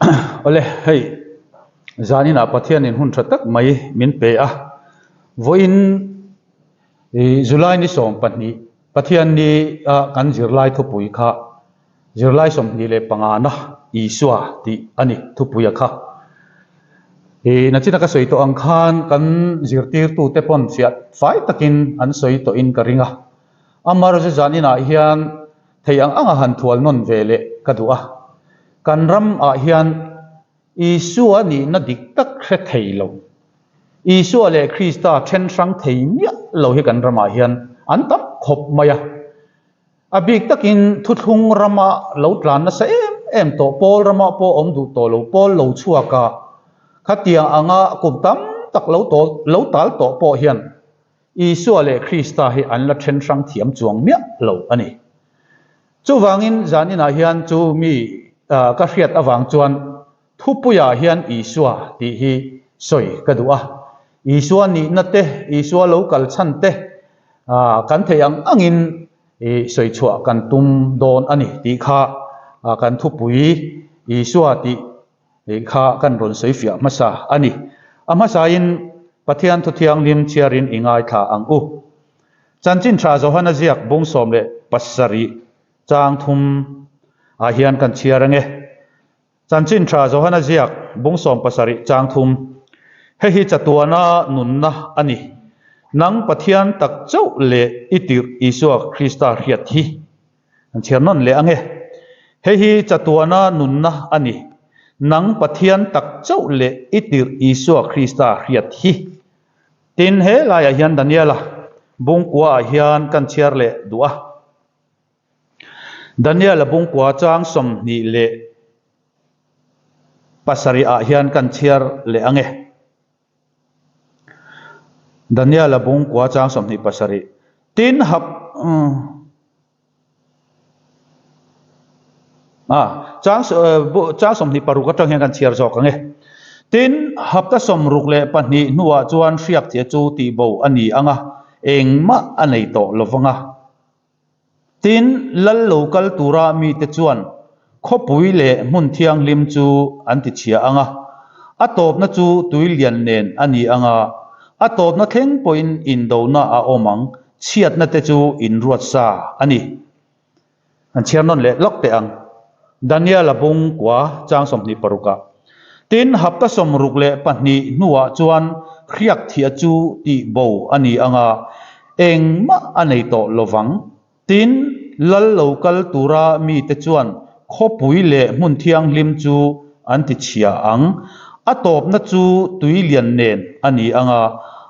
Awle, hei zaninah Pathianin hun tha tak mai min pe a, vawiin July ni 12 Pathianni a kan zirlai thupui kha zirlai 25 na Isua tih a ni thupuia kha. Nachina ka sawi tawh ang khan kan zirtirtute pawn fiah fai takin an sawi tawhin ka ring a, amaherawhchu zaninah hian Thei ang anga han thual nawn ve leh ka duh a. Kan ram ah hian Isua nihna dik tak hre thei lo, Isua leh Krista then hrang thei miah lo hi kan ramah hian an tam khawp mai a. A bik takin thuthlung rama lo tlan nasa em em tawh, pawl ramah pawh awm duh tawh lo, pawl lo chhuak a, khatiang anga kum tam tak lo lo tal tawh pawh hian Isua leh Krista hi an la then hrang thiam chuang miah lo a ni. Chuvangin zaninah hian chu mi ka hriat avang chuan thupuiah hian Isua tih hi sawi ka duh a. Isua nihna te, Isua lo kal chhan te kan theih ang angin sawi chhuah kan tum dawn a ni tih kha kan thupui Isua tih Hei kha kan rawn sawi fiah hmasa a ni. A hmasain Pathian Thu Thianghlim chhiarin i ngaithla ang u. Chanchin Tha Johana ziak bung 17 chang thum ah hian kan chhiar ange. Chanchin Tha Johana ziak bung 17 chang thum. Hei hi chatuana nunna a ni. Nang Pathian tak chauh leh i tirh Isua Krista hriat hi. An chhiar nawn leh ange. Hei hi chatuana nunna a ni. Nang Pathian tak chauh leh i tirh Isua Krista hriat hi. Tin, he laiah hian Daniela bungkua ah hian kan chhiar leh duh a. Daniela bungkua chang 27 ah hian kan chhiar leh ange. Daniela bungkua chang 27. Tin hap chang chang 26 atang hian kan chhiar zawk ang e. Tin hapta 62 hnuah chuan hriak thia chu tihbo a ni ang a, engmah a nei tawh lovang a. Tin, lal lo kal tura mite chuan khawpui leh hmun thianghlim chu an ti chhia ang a, a tawpna chu tui lian nen a ni ang a, a tawpna thleng pawhin indona a awm ang, chhiatna te chu inruat sa a ni. An chhiar nawn leh lawk teh ang. Daniel-a bung kua chang 26 ah. Tin, hapta 62 hnuah chuan hriak thiah chu tihbo a ni ang a, Engmah a nei tawh lovang. Tin, lal lo kal tura mite chuan khawpui leh hmun thianghlim chu an ti chhia ang. A tawpna chu tui lian nen a ni ang a,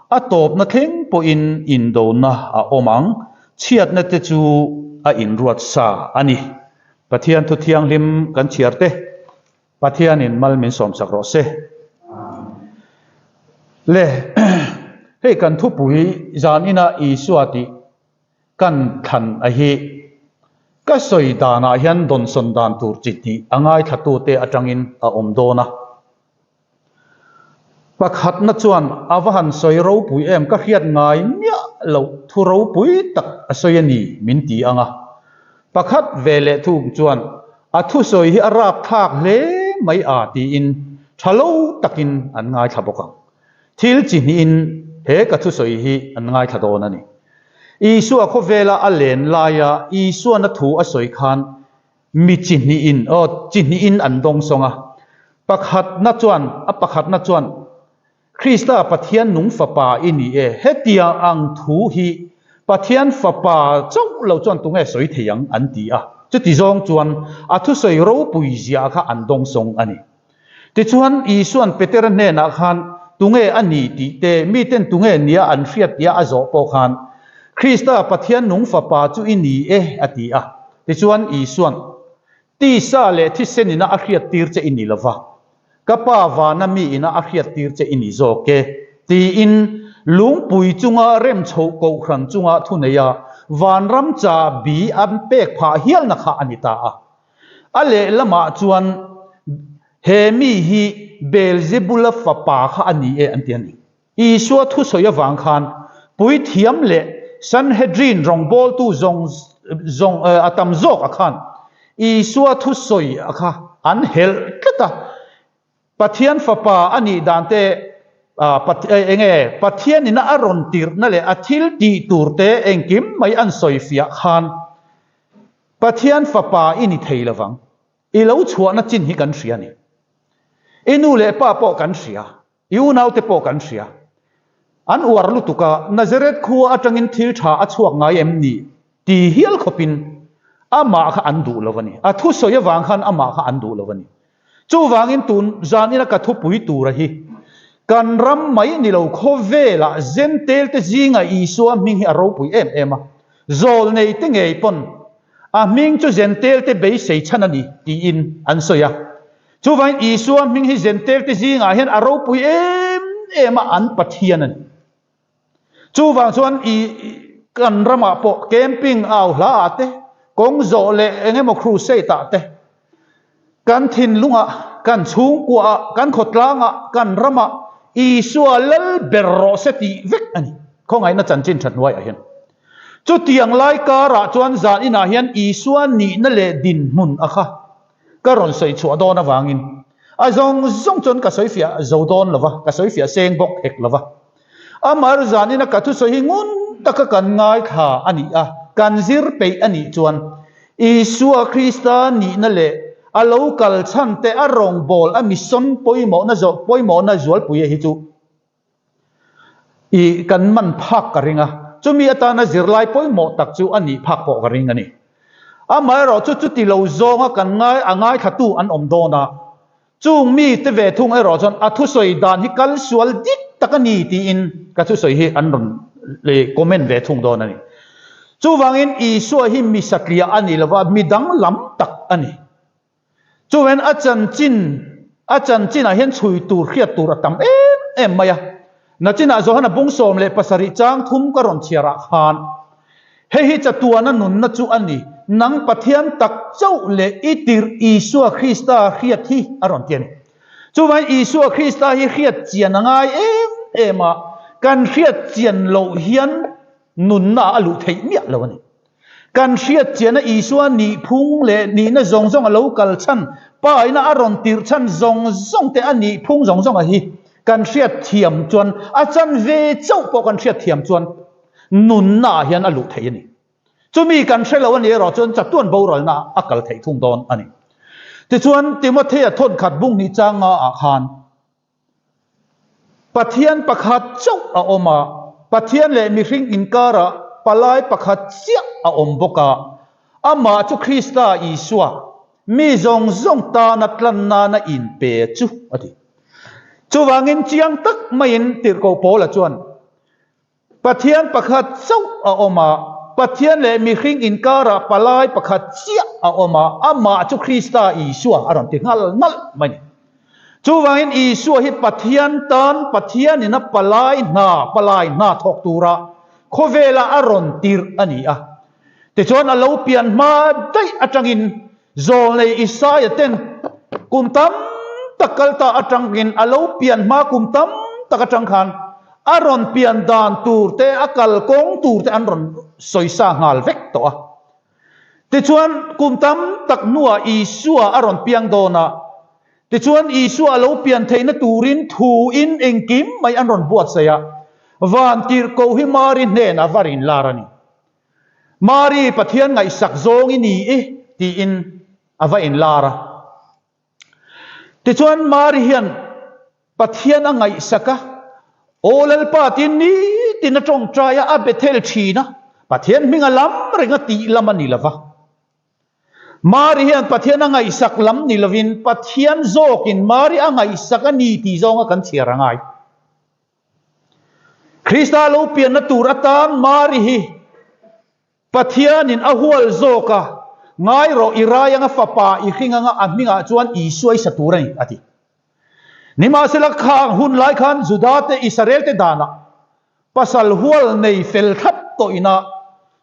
a tawpna thleng pawhin indona a awm ang. Chhiatna te chu a inruat sa a ni. Pathian thu thianghlim kan chhiar te. Pathianin mal min sawmsak rawh se. Le, hei kan thupui zan ina Isua tih kan thlan a hi ka sawi danah hian dawnsawn dan tur chi hnih a ngaithlatute atangin a awm dawn a. Pakhatna chuan a va han sawi ropui em ka hriat ngai miah loh thu ropui tak a sawi a ni min ti ang a. Pakhat ve leh thung chuan a thusawi hi a rapthlak hle mai a tiin tha lo takin an ngaithla bawk ang. Thil chi hnihin he ka thusawi hi an ngaithla dawn a ni. Isua khawvela a len laia Isuana thu a sawi khan Mi chi hnihin, aw, chi hnihin an dawng sawng a. Pakhatna chuan, a pakhatna chuan, Krista Pathian nung Fapa i ni e, hetiang ang thu hi Pathian Fapa chauh lo chuan tunge sawi thei ang? an ti a. Chuti zawng chuan a thusawi ropui zia kha an dawng sawng a ni. Tichuan, Isua'n Petera hnenah khan tunge a ni tih te, miten tunge nia an hriat tia a zawh pawh khan, Krista Pathian nung Fapa chu i ni e, a ti a. Tichuan, Isua'n, Tisa leh thisen ina a hriattir che i ni lo va, ka Pa vana mi ina a hriattir che i ni zawk e, tiin lungpui chunga rem chhoh kohhran chunga thuneia vanram chahbi an pek phah hialna kha a ni ta a. A lehlamah chuan he mi hi Beelzebula fapa kha a ni e an ti a ni. Isua thusawi avang khan puithiam leh Sanhedrin rawngbawltu zawng zawng a tam zawk a khan Isua thusawi a kha an helh tlat a. Pathian Fapa a nih dan te, eng nge Pathianin a rawn tirhna leh a thil tih tur te engkim mai an sawi fiah khan Pathian Fapa i ni thei lovang. I lo chhuahna chin hi kan hria a ni. I nu leh pa pawh kan hria, i unaute pawh kan hria. An uar lutuk a, Nazareth khua atangin thil tha a chhuak ngai em ni ti hial khawpin amah kha an duh lo a ni. A thusawi avang khan amah kha an duh lo a ni. Chuvangin tun zanina ka thupui tura hi kan ram mai ni lo khawvelah Zentelte zinga Isua hming hi a ropui em em a, zawlnei te ngei pawn a hming chu Zentelte beisei chhan a ni tiin an sawi a. Chuvangin Isua hming hi Zentelte zingah hian a ropui em em a, an Pathian a ni. Chuvang chuan i kan ramah pawh camping au hla ah te, kawng zawh leh eng emaw crusade ah te, kan thinlungah, kan chhungkua ah, kan khawtlang ah, kan ramah Isua lal ber rawh se tih vek a ni. Khawngaihna chanchin tha hnuaiah hian. Chutiang lai karah chuan zan inah hian Isua nihna leh dinhmun a kha ka rawn sawi chhuah dawn avangin a zawng zawng chuan ka sawi fiah zo dawn lo va, ka sawi fiah seng bawk hek lo va. Amah zanin a ka thusawi hi ngun taka kan ngaithla a nih a, kan zir peih a nih chuan Isua Krista nihna leh a lo kal chhan te a rawngbâwl a mission pawimawhna zawh pawimawhna zualpuia hi chu i kan man phak ka ring a, chumi atana zirlai pawimawh tak chu a nih phak pawh ka ring a ni. Amaherawh chu chuti lo zawnga kan ngai a ngaithlatu an awm dawn a, Chung mite ve thung erawh chuan a thusawi dan hi kal sual dik tak a ni tiin ka thusawi hi an rawn comment ve thung dawn a ni. Chuvangin Isua hi mi satliah a ni lova, mi danglam tak a ni. Chuvangin a chanchin a chanchinah hian chhui tur hriat tur a tam em em mai a. Nachinah Johana bung 17 chang thum ka rawn chhiarah khan, Hei hi chatuana nunna chu a ni, nang Pathian tak chauh leh i tirh Isua Krista hriat hi a rawn ti a ni. Chuvangin Isua Krista hi hriat chian a ngai em em a, kan hriat chian loh hian nunna ah a luh theih miah lo a ni. Kan hriat chiana Isua nihphung leh nihna zawng zawng a lo kal chhan, Pa ina a rawn tirh chhan zawng zawng te a nihphung zawng zawng a hi kan hriat thiam chuan, a chanve chauh pawh kan hriat thiam chuan nunna ah hian a luh theih a ni. Chumi kan hre lo a nih erawh chuan chatuan boralna ah a kal theih thung dawn a ni. Tichuan Timothea thawnkhat bung hnih chang nga ah khan Pathian pakhat chauh a awm a, Pathian leh mihring inkarah palai pakhat chiah a awm bawk a, amah chu Krista Isua, mi zawng zawng tana tlan nana inpe chu a ti. Chuvangin chiang tak maiin Tirhkoh Paula chuan Pathian pakhat chauh a awm a, Pathian leh mihring inkarah palai pakhat chiah a awm a, amah chu Krista Isua a rawn ti nghal nalh mai a ni. Chuvangin Isua hi Pathian tan Pathianin a palai hna, palai hna thawk tura khawvela a rawn tirh a ni a. Tichuan a lo pian hma daih atangin Zawlnei Isaia ten kum tam tak kal ta atangin a lo pian hma kum tam tak atang khan a rawn pian dan tur te a kal kawng tur te an rawn sawi sa nghal vek tawh a. Tichuan kum tam tak hnuah Isua a rawn piang dawn a, tichuan Isua a lo pian theihna turin thu in engkim mai an rawn buatsaih a, Vantirhkoh hi Mari hnenah va rinlar a ni. Mari, Pathian ngaihsak zawng i ni i, tiin a va inlar a. Tichuan Mari hian Pathian a ngaihsak a, Aw Lalpa tiin nitin a tawngtai a, a Bethel thin a, Pathian hming a lam reng a tih lam a ni lo va. Mari hian Pathian a ngaihsak lam ni lovin Pathian zawkin Mari a ngaihsak a ni tih zawnga kan chhiar a ngai. Krista lo pianna tur atan Mari hi Pathianin a hual zawk a, Ngai rawh, i rai anga fapa i hring anga a hmingah chuan Isua i sa tur a ni, a ti. Nimahsela khang hun lai khan Judate Israelte danah pasal hual nei fel thlap tawh ina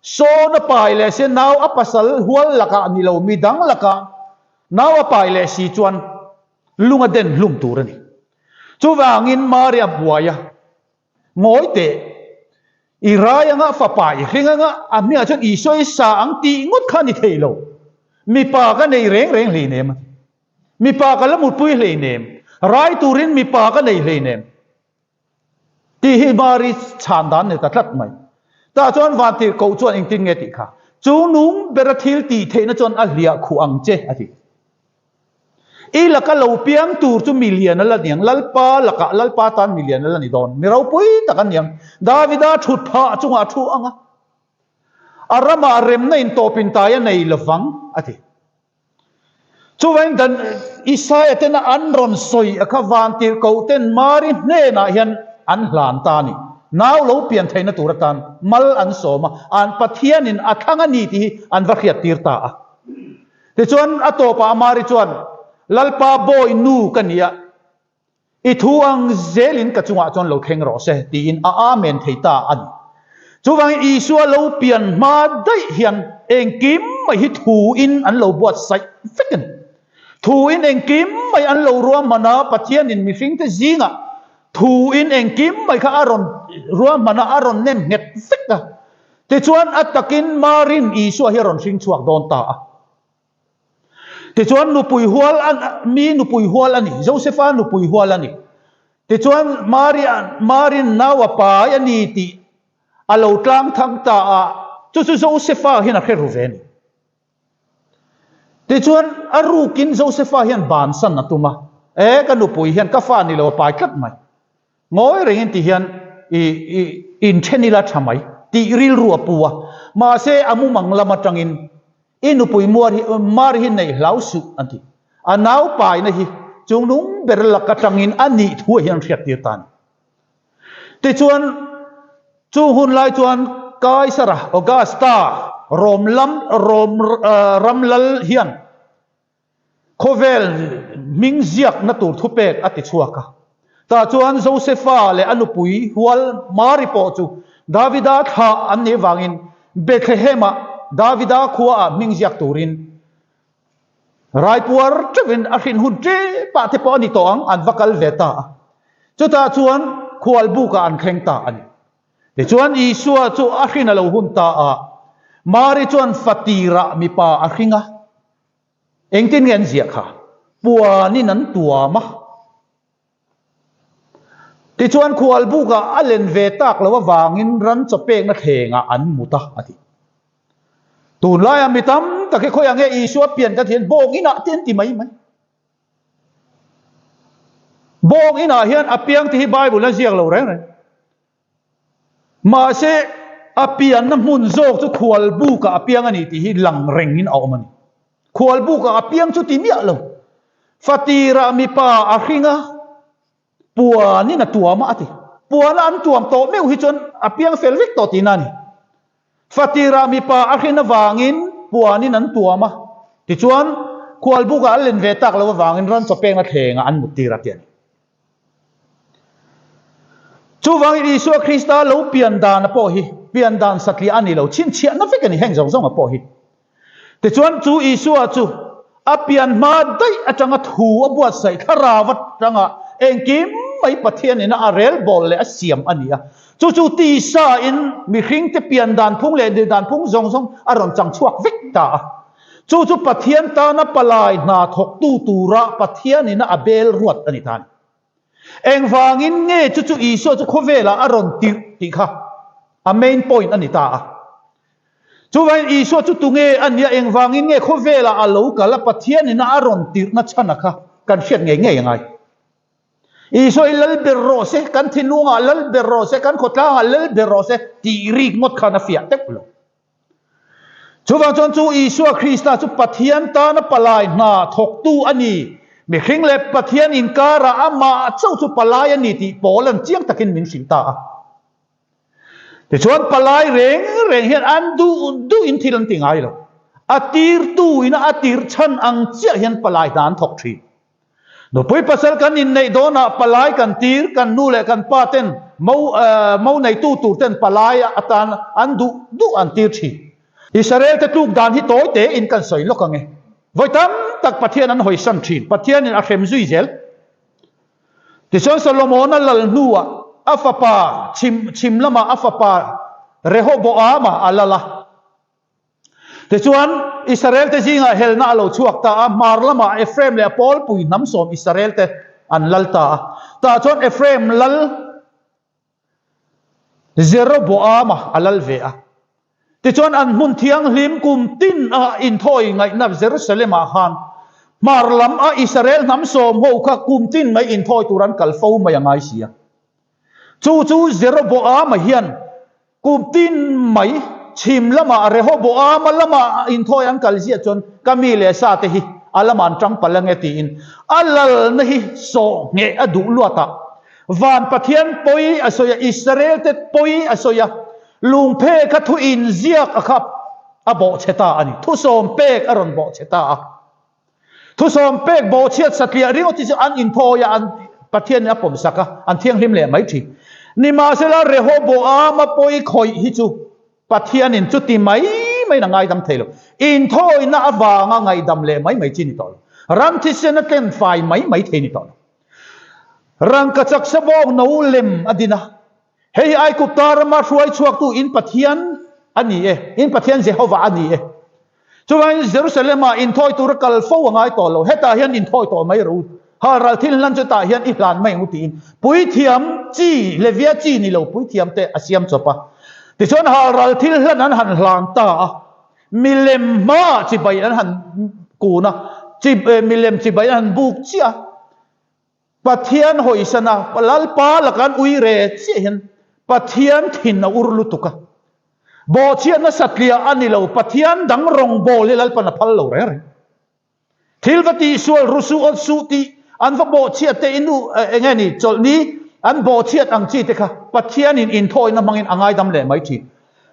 sawn a pai leh se nau a pasal hual lakah ni lo midang lakah nau a pai leh si chuan lung a den hlum tur a ni. Chuvangin Mari a buai a, Ngawi teh, i rai anga fapa i hring anga a hmingah chuan Isua i sa ang tih ngawt kha a ni thei lo. Mipa ka nei reng reng hleinem a ti. Mipa ka la mutpui hleinem. Rai turin mipa ka nei hleinem. Tih hi Mari chhan dan ni ta tlat mai. Tah chuan vantirhkoh chuan engtin nge tih kha? Chu nung bera thil tih theihna chuan a hliah khuh ang che, a ti. I laka lo piang tur chu mi lian a la ni ang, Lalpa lakah Lalpa tan mi lian a la ni dawn. Mi ropui tak an ni ang. Davida thut phah chungah a thu ang a, a ramah remna intawpin tai a nei lovang, a ti. Chuvangin dan Isaia tena an rawn sawi a kha vantirhkoh ten Mari hnenah hian an hlan ta a ni. Nau lo pian theihna tur atan mal an sawm a, an Pathianin a thlang a ni tih hi an va hriattir ta a. Tichuan a tawpah Mari chuan, Lalpa bawi nu ka ni a, I thu ang zelin ka chungah chuan lo thleng rawh se, tiin a Amen thei ta a ni. Chuvangin Isua lo pian hma daih hian engkim mai hi thuin an lo buatsaih vek a ni. Thuin engkim mai an lo ruahman a, Pathianin mihringte zingah thuin engkim mai kha a rawn ruahman a, a rawn nem nghet vek a. Tichuan a takin Marin Isua hi a rawn hring chhuak dawn ta a. Tichuan nupui hual a, mi nupui hual a ni, Josefa nupui hual a ni. Tichuan Maria, Marin nau a pai a ni tih a lo tlang thang ta a, chu chu Josefa hian a hre ru ve a ni. Tichuan a rukin Josefa hian bansan a tum a, E, ka nupui hian ka fa ni lo a pai tlat mai. Ngawi rengin ti hian i i inthen ila tha mai tih rilru a pu a, mahse a mumang lam atangin i nupui muar hi mar hi neih hlau suh an ti. A nau paina hi chungnung ber lak atangin a nih thu ah hian an hriat tir ta a ni. Tichuan chung hun lai chuan Kaisara Augusta Rom lam Rom ram lal hian Khawvel hming ziakna tur thupek a ti chhuak a. Tah chuan Josefa leh a nupui hual Mari pawh chu Davida thlah an nih vangin Bethlehem-ah Davida khuaah hming ziak turin raipuar teuhin a hrin hun tepah te pawh a ni tawh ang, an va kal ve ta a. Chutah chuan khualbukah an thleng ta a ni. Tichuan Isua chu a hrin a lo hun ta a, Mari chuan fatirah mipa a hring a. Engtin nge an ziah kha? Puanin an tuam a. Tichuan khualbukah a len ve tak loh avangin ran chaw pekna thlengah an mut a, a ti. Tunlaiah mi tam tak hi khawiah nge Isua pian ka thian bawng inah te an ti mai mai. Bawng inah hian a piang te hi Bible a ziak lo reng reng. Mahse, a pianna hmun zawk chu khualbukah a piang a ni tih hi lang rengin a awm a ni. Khualbukah a piang chu ti miah lo. Fatirah mipa a hring a, puanin a tuam a a ti. Puana an tuam tawh meuh hi chuan a piang fel vek tawh tihna a ni. Fatirah mipa a hrin avangin puanin an tuam a, tichuan khualbukah an len ve tak loh avangin ran chaw pekna thlengah an muttir a ti a ni. Chuvangin Isua Krista lo pian dana pawh hi pian dan satliah a ni lo, chhinchhiahna vek a ni heng zawng zawnga pawh hi. Tichuan chu Isua chu a pian hma daih atanga thu a buatsaih thlarau atanga engkim mai Pathianin a relbawl leh a siam a ni a. Chu chu tisa in mihringte pian dan phung leh nil dan phung zawng zawng a rawn chang chhuak vek ta a. Chu chu Pathian tana palai hna thawktu tura Pathianina a bel ruat a ni ta a ni. Engvangin nge chu chu Isua chu khawvelah a rawn tirh tih kha a main point a ni ta a. Chuvangin Isua chu tunge a nia, engvangin nge khawvelah a lo kal a, Pathianina a rawn tirhna chhan a kha kan hriat ngei ngei a ngai. Isua hi lal ber rawh se, kan thinlungah lal ber rawh se, kan khawtlangah lal ber rawh se tih rik ngawt khan a fiah teuh lo. Chuvang chuan chu Isua Krista chu Pathian tana palai hna thawktu a ni. Mihring leh Pathian inkarah amah chauh chu palai a ni tih Paula'n chiang takin min hrilh ta a. Tichuan palai reng reng hian an duh duhin thil an ti ngai lo. A tirtu ina a tirh chhan ang chiah hian palai hna an thawk thin. Nupui pasal kan inneih dawnah palai kan tir, kan nu leh kan pa ten mo mo neitu tur ten palai atan an duh duh an tir thin. Israel te tluk dan hi tawi tein kan sawi lawk ang e. Vawi tam tak Pathian an hawisan thin, Pathianin a hrem zui zel. Tichuan Solomona lal hnuah a fapa chhim chhim lamah a fapa Rehoboama a lal a. Tichuan, Israel-te zingah helna a lo chhuak ta a, hmar lamah Ephraim leh a pawlpui hnam sawm Israel-te. an lal ta a. Tah chuan Ephraim lal Jeroboama a lal ve a. Tichuan an hmun thianghlim kum tin a inthawi ngaihna Jerusalem-ah khan hmar lam a Israel hnam sawm ho kha kum tin mai inthawi tur an kal fo mai a ngai si a. Chu chu Jeroboama hian Kum tin mai chhim lamah Rehoboama lamah inthawi an kal ziah chuan ka mi leh sa te hi a lamah an tang palh ange tiin a lalna hi sawh ngheh a duh luat a. Van Pathian pawi a sawi a, Israel te pawi a sawi a, lungphe kha thu inziak a kha a bawhchhe ta a ni. Thusawm pek a rawn bawhchhe ta a. Thusawm pek bawhchhiat satliah ringawt hi chu an inthawi a, an Pathianin a pawmsak a, an thianghlim leh mai thin. Nimahsela Rehoboama pawi khawih hi chu Pathianin chuti mai maiin a ngaidam thei lo. Inthawina avanga ngaihdam leh mai mai chi ni tawh lo. Ram thisen a tlem fai mai mai thei ni tawh lo. Rangkachak sabawng no lem a din a. Hei hi Aigupta rama hruai chhuaktu in Pathian a ni e, in Pathian Jehovah a ni e. Chuvangin Jerusalem-ah inthawi tura kal fo a ngai tawh lo, hetah hian inthawi tawh mai rawh u, halral thil hlan chu tah hian i hlan mai ang u tiin puithiam chi, Levia chi ni lo puithiam te a siam chawp a. Tichuan halral thil hlan an han hlan ta a, milem hmaah chibai an han kun a, milem chibai an han buk chiah a. Pathian hawisan a, Lalpa laka an ui re chiah hian Pathian thin a ur lutuk a. Bawhchhiatna satliah a ni lo, Pathian dang rawngbawl hi Lalpan a phal lo reng reng. Thil va tihsual ru suh awt suh tih an va bawhchhiat te in u eng nge ni chawlhni an bawhchhiat ang chi te kha Pathianin inthawina hmangin a ngaidam leh mai thin.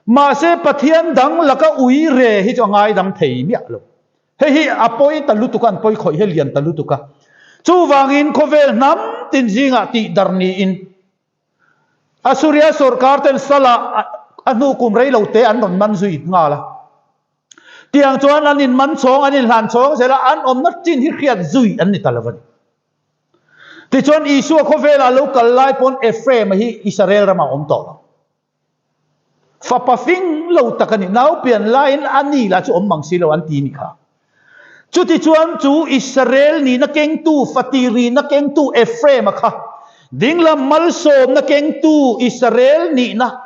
Mahse Pathian dang laka ui re hi chu a ngaidam thei miah lo. Hei hi a pawi ta lutuk a, an pawi khawih hi a lian ta lutuk a. Chuvangin khawvel hnam tin zingah tih dar niin Assuria sorkar ten Salah a hnu kum rei lo te an rawn man zui nghal a. Tiang chuan an inman chhawng, an inhlan chhawng zel a, an awmna chin hi hriat zui an ni ta lo a ni. Tichuan Isua khawvelah lo kal lai pawn Ephraim-a hi Israel ramah a awm tawh lo. Fapa fing lo tak a ni. Nau pian laiin a ni lah chu awm mang si lo an ti ni kha. Chutichuan chu Israel nihna kengtu, fatirihna kengtu Ephraim-a kha dinglam malsawmna kengtu Israel nihna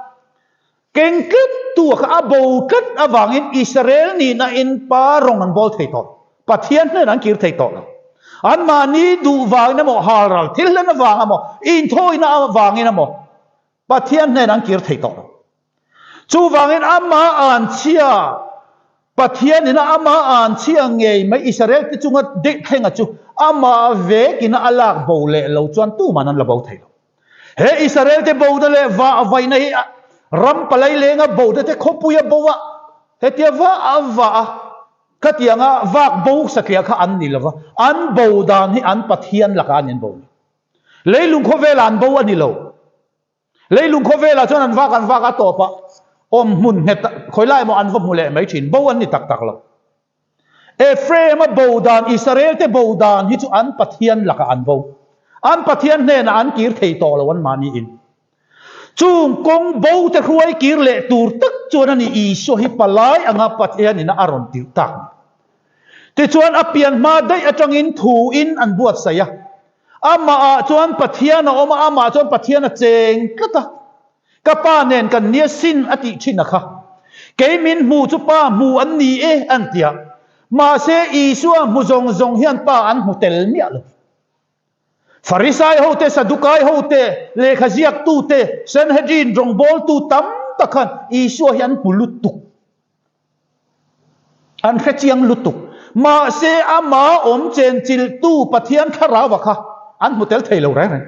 keng tlattu a kha a bo tlat avangin Israel nihna in pa rawng an bawl thei tawh lo. Pathian hnenah an kir thei tawh lo. Anmahni duh vangin emaw, halral thil hlen avang emaw, inthawina avangin emaw, Pathian hnenah an kir thei tawh lo. Chuvangin amah anchhia, Pathian ina amah anchhia ngei mai Israel te chunga deih thlenga chu amah vekin a lak bo leh lo chuan tuman an la bo thei lo. He Israel te bona leh vah vaihna hi ram palai lenga bona te khawpuia bo a, hetia vah a vah a, khatianga vak bo satliah kha an ni lova, an bo dan hi an Pathian lakah an inbo ni. Leilung khawvelah an bo a ni lo. Leilung khawvelah chuan an vak an vak a tawp a, awm hmun nghet khawi lai emaw an va hmu leh mai thin. Bo an ni tak tak lo. Ephraim-a bo dan, Israel-te bo dan hi chu an Pathian lakah an bo. An Pathian hnenah an kir thei tawh lo anmahniin. Chung kawng bo te hruai kir leh tur tak chuan a ni Isua hi palai anga Pathianin a rawn tirh tak ni. Tichuan a pian hma daih atangin thuin an buatsaih a. Amahah chuan Pathian a awm a, amah chuan Pathian a cheng tlat a. Ka pa nen kan nia sin a tih thin a kha. Kei min hmu chu pa hmu an ni e an ti a. Mahse Isua hmu zawng zawng hian pa an hmu tel miah lo. Farisai hote, Sadukai hote, lehkha ziaktute, Sanhedrin rawngbawltu tam tak khan Isua hi an hmu lutuk. An hre chiang lutuk. Mahse ama awm chen chilhtu Pathian thlarau a kha an hmu tel thei lo reng reng.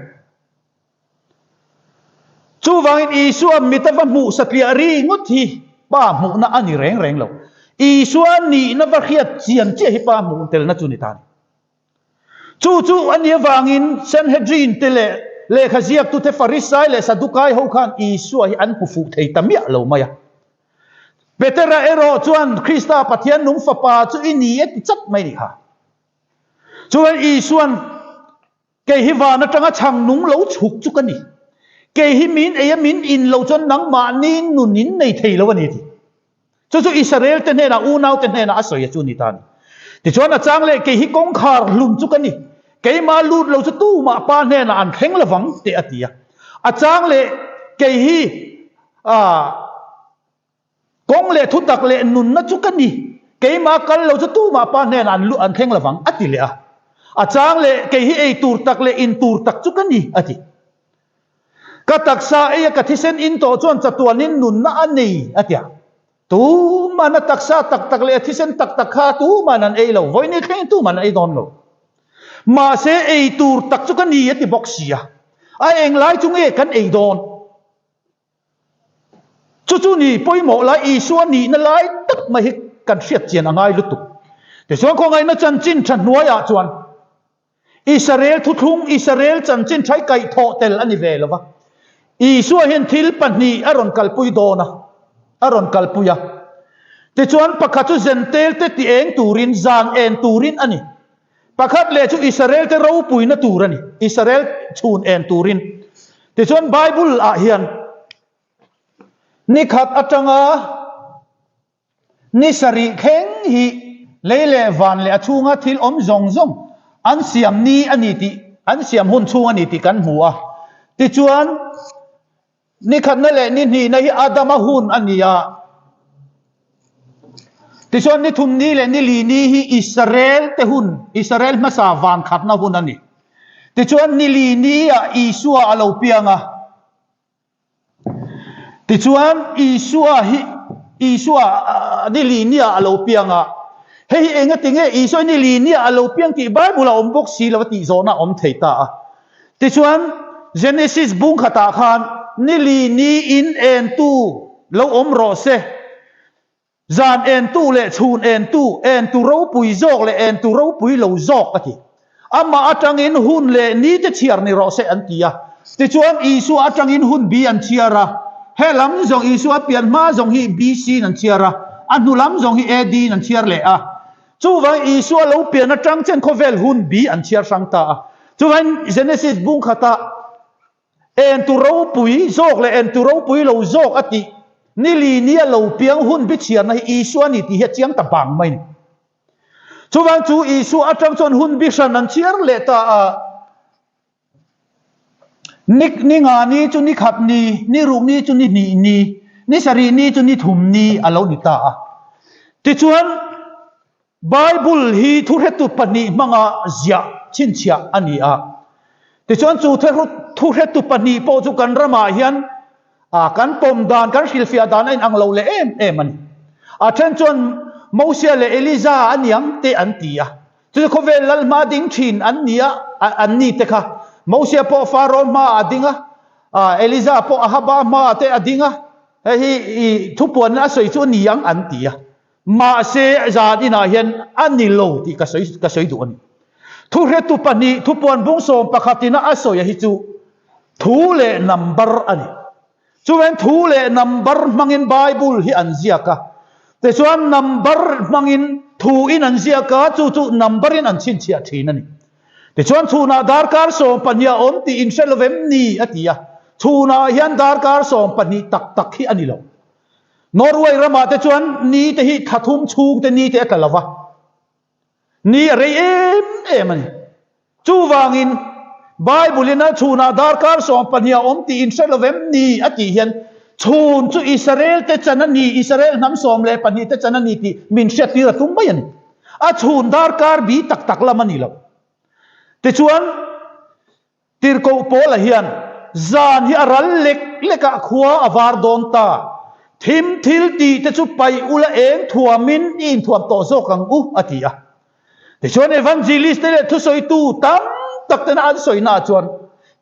Chuvangin Isua mit a va hmuh satliah ri ngawt hi Pa hmuhna a ni reng reng lo. Isua nihna va hriat chian chiah hi Pa hmuh telna chu ni ta a ni. Chu chu a nih avangin Sanhedrin te leh lehkha ziaktute Farisai leh Sadukai ho khan Isua hi an hmu fuh thei ta miah lo mai a. Petera erawh chuan Krista Pathian nung fapa chu i ni e ti chat mai ni kha. Chuan Isuan Kei hi van atanga chhang nung lo chhuk chu ka ni. Kei hi min ei a min in lo chuan nangmahni nun in nei thei lo a ni ti. Chu chu Israel te hnenah, unau te hnenah a sawi a chu ni ta a ni. Tichuan a chang leh kei hi kawngkhar hlun chu ka ni. Keimah lut lo chu tumah Pa hnenah an thleng lovang teh a ti a. A chang leh kei hi kawng leh thutak leh nunna chu ka ni, keimah kal lo chu tumah Pa hnenah an an thleng lovang a ti leh a. A chang leh kei hi ei tur tak leh in tur tak chu ka ni a ti. Ka taksa eia ka thisen in tawh chuan chatuanin nunna a nei a ti a. Tuman a taksa tak tak leh a thisen tak tak kha tuman an ei lo, vawiin thlengin tuman an ei dawn lo. Mahse ei tur tak chu ka ni a ti bawk si a, a englai chu nge kan ei dawn? Chu chu ni pawimawh lai Isua nihna lai tak mai hi kan hriat chian a ngai lutuk. Tichuan khawngaihna chanchin tha hnuaiah chuan Israel thuthlung, Israel chanchin thai kaihthawh tel a ni ve lo va. Isua hian thil pahnih a rawn kalpui dawn a, a rawn kalpui a. Tichuan pakhat chu Zentel te ti eng turin, zan en turin a ni. Pakhat leh chu Israel te ropuina tur a ni, Israel chhun en turin. Tichuan Bible ah hian nikhat atanga Ni sarih thleng hi lei leh van leh a chhunga thil awm zawng zawng an siam ni a ni tih, an siam hun chhung a ni tih kan hmu a. Tichuan, ni khatna leh ni hnihna hi Adama hun a ni a. Tichuan, ni thum ni leh ni li ni hi Israel te hun, Israel hmasa van khatna hun a ni. Tichuan, ni li ni ah Isua a lo piang a. Tichuan, Isua hi Isua ni li nia a lo piang a. Hei hi engati nge Isua ni li nia a lo piang tih Bible a awm bawk si lo a tih zawhna a awm thei ta a. Tichuan, Genesis bung khatah khan ni li niin entu lo awm rawh se. Zan entu leh chhun entu, entu ropui zawk leh entu ropui lo zawk a ti. Amah atangin hun leh ni te chhiar ni rawh se an ti a. Tichuan Isua atangin hun bi an chhiar a. He lam zawng Isua pian hma zawng hi BC in an chhiar a, a hnu lam zawng hi AD in an chhiar leh a. Chuvangin Isua lo pian atang chen khawvel hun bi an chhiar hrang ta a. Chuvangin Genesis bung khatah Entu ropui zawk leh entu ropui lo zawk a tih ni li nia lo piang hun bichhiarna hi Isua a ni tih hi a chiang ta bang mai a ni. Chuvang chu Isua atang chuan hun bi hran an chhiar leh ta a, ni ni nga ni chu ni khat ni, ni ruk ni chu ni hnih ni, ni sarih ni chu ni thum ni a lo ni ta a. Tichuan Bible hi thuhretu pahnih hmanga ziah chhinchhiah a ni a. Tichuan chu thuhretu pahnih pawh chu kan ramah hian kan pawm dan, kan hrilhfiah dan a inang lo leh em em a ni. A then chuan Mosia leh Eliza a niang te an ti a. Chu chu khawvel lal hma ding thin an ni a, an ni te kha. Mosia pawh Faro hmaah a ding a, Eliza pawh Ahaba hmaah te a ding a. Hei hi thupuanna a sawi chu a ni ang an ti a. Mahse, zan inah hian a ni lo tih ka sawi ka sawi duh a ni. Thuhretu pahnih thupuan bung sawm pakhatin a a sawi a hi chu thu leh number a ni. Chuan thu leh number hmangin Bible hi an ziak a. Tichuan number hmangin thu in an ziak a, chu chu number in an chhinchhiah thin a ni. Tichuan chhunah darkar 12 a awm tih in hre lo vem ni a ti a. Chhunah hian darkar 12 tak tak hi a ni lo. Norway ramah te chuan ni te hi thla thum chhung te ni te a tla lo va, ni a rei em em a ni. Chuvangin Bible in a chhunah darkar 12 a awm tih in hre lo vem ni a tih hian chhun chu Israel te chan a ni, Israel hnam 12 te chan a ni tih min hriattir a tum mai a ni. A chhun darkar bi tak tak lam a ni lo. Tichuan. Tirhkoh Paula hian, Zan hi a ral lek lekah khua a var dawn ta. Thim thil tih te chu paih ula eng thuamin i inthuam tawh zawk ang u, a ti a. Tichuan Evangelist te leh thusawitu tam tak tena an sawina ah chuan,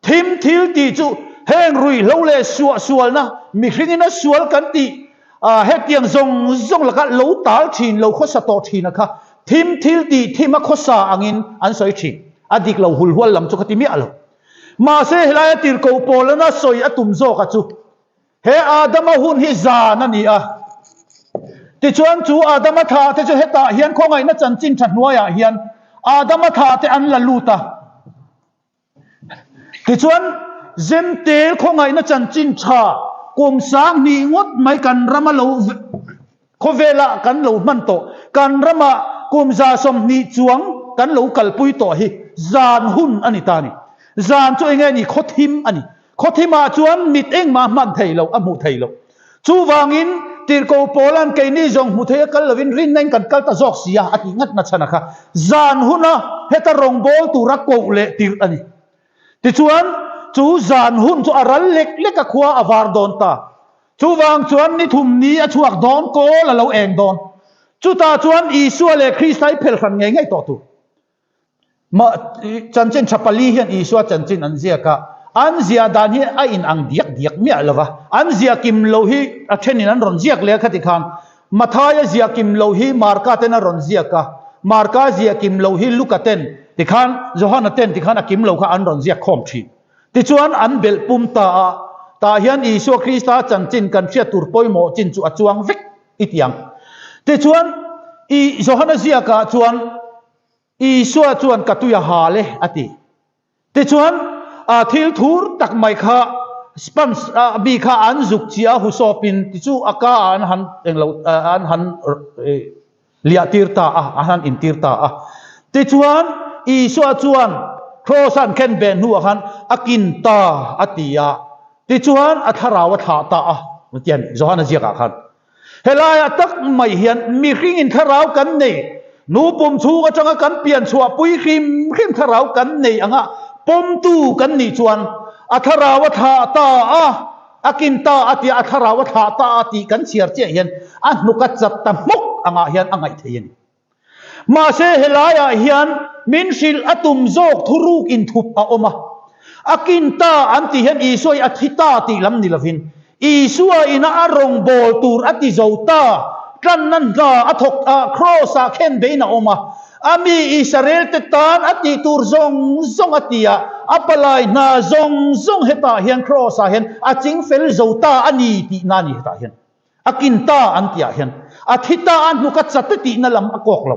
Thim thil tih chu heng ruihhlo leh suahsualna, mihringin a sual kan tih, hetiang zawng zawng laka lo tal thin, lo khawsa tawh thin a kha thim thil tih thim a khawsa angin an sawi thin. A dik lo hulhual lam chu ka ti miah lo. Mahse helaia tirhkoh Paulana sawi a tum zawk a chu he Adama hun hi zan a ni a. Tichuan chu Adama thlah te chu hetah hian khawngaihna chanchin tha hnuaiah hian Adama thlah te an la lut a. Tichuan Zemtel khawngaihna chanchin tha kum 2000 ngawt mai kan rama lo khawvela kan lo hman tawh. Kan rama kum 120 chuang. kan lo kalpui tawh hi zan hun a ni ta a ni. Zan chu enge ni? Khawthim a ni. Khawthimah chuan mit engmah hman thei lo, a hmuh thei lo. Chuvangin Tirhkoh Paula'n keini zawng hmu thei a kal lovin rinna-in kan kal ta zawk si a, a tih ngat nachhan a kha. Zan huna heta rawngbâwl tura koh leh tirh a ni. Tichuan, chu zan hun chu a ral lek lek a khua a var dawn ta. Chuvang chuan ni thum ni a chhuak dawn, kawl a lo eng dawn. Chutah chuan Isua leh Krista i phel hran ngei ngei tawh tur. Mah chanchin tha pali hian Isua chanchin an ziak a, an ziah dan hi a inang diak diak miah lo va. An ziah kim lo hi a thenin an rawn ziak leh a khati khan Mathaia ziah kim lo hi Marka ten a rawn ziak a, Marka ziah kim lo hi Luka ten tikhan Johana ten tikhan a kim lo kha an rawn ziak khawm thin. Tichuan an belh pum ta a, tah hian Isua Krista chanchin kan hriat tur pawimawh chin chu a chuang vek i ti ang. Tichuan i Johana ziakah chuan Isua chuan ka tui a hal e a ti. Tichuan, a thil thur tak mai kha sponge a mi kha an zuk chiah a husawpin ti chu a ka ah an han englo an han liah tir ta a, an han intir ta a. Tichuan, Isua chuan Kraws a an khen ve hnuah khan a kin ta a ti a, tichuan a thlarau a thlah ta a, ti a ni Johana ziakah khan. Helaiah tak mai hian mihringin thlarau kan nei, nu pum chhung atanga kan pian chhuah pui hrim hrim thlarau kan nei anga pawmtu kan nih chuan a thlarau a thlah ta a, a kin ta a tia a thlarau a thlah ta a tih kan chhiar chiah hian a hnuk a chat ta hmawk angah hian a ngaih thei a ni. Mahse helaiah hian min hrilh a tum zawk thuruk inthup a awm a. A kin ta an tih hian Isua hi a thi ta tih lam ni lovin Isua ina a rawngbâwl tur a ti zo ta, tlanna hna a thawk a, Kraws-ah khen beiin a awm a. A mi Israel-te tan a tih tur zawng zawng a ti a, a palai hna zawng zawng hetah hian Kraws-ah hian a chingfel zo ta a ni tihna a ni hetah hian. A kin ta an tihah hian a thi ta a hnuk a chate tihna lam a kawk lo.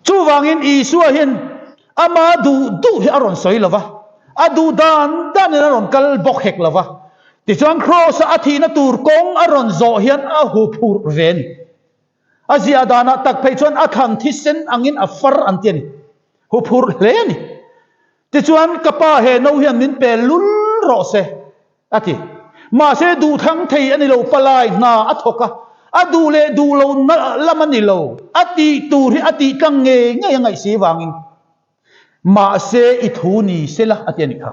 Chuvangin Isua hian ama duh duh hi a rawn sawi lo va, a duh dan danin a rawn kal bawk hek lo va. Tichuan Kraws-a a thihna tur kawng a rawn zawh hian a huphurh ve a ni. A ziah danah tak phei chuan a thlan thisen angin a far an ti a ni. Huphurh hle a ni. Tichuan ka pa he no hian min pe lul rawh se. A ti. Mahse duhthlang thei a ni lo, palai hna a thawk a, a duh leh duh lo lam a ni lo, a tih tur hi a tih tlang ngei ngei a ngaih si vangin. Mahse i thu ni sela a ti a nih kha.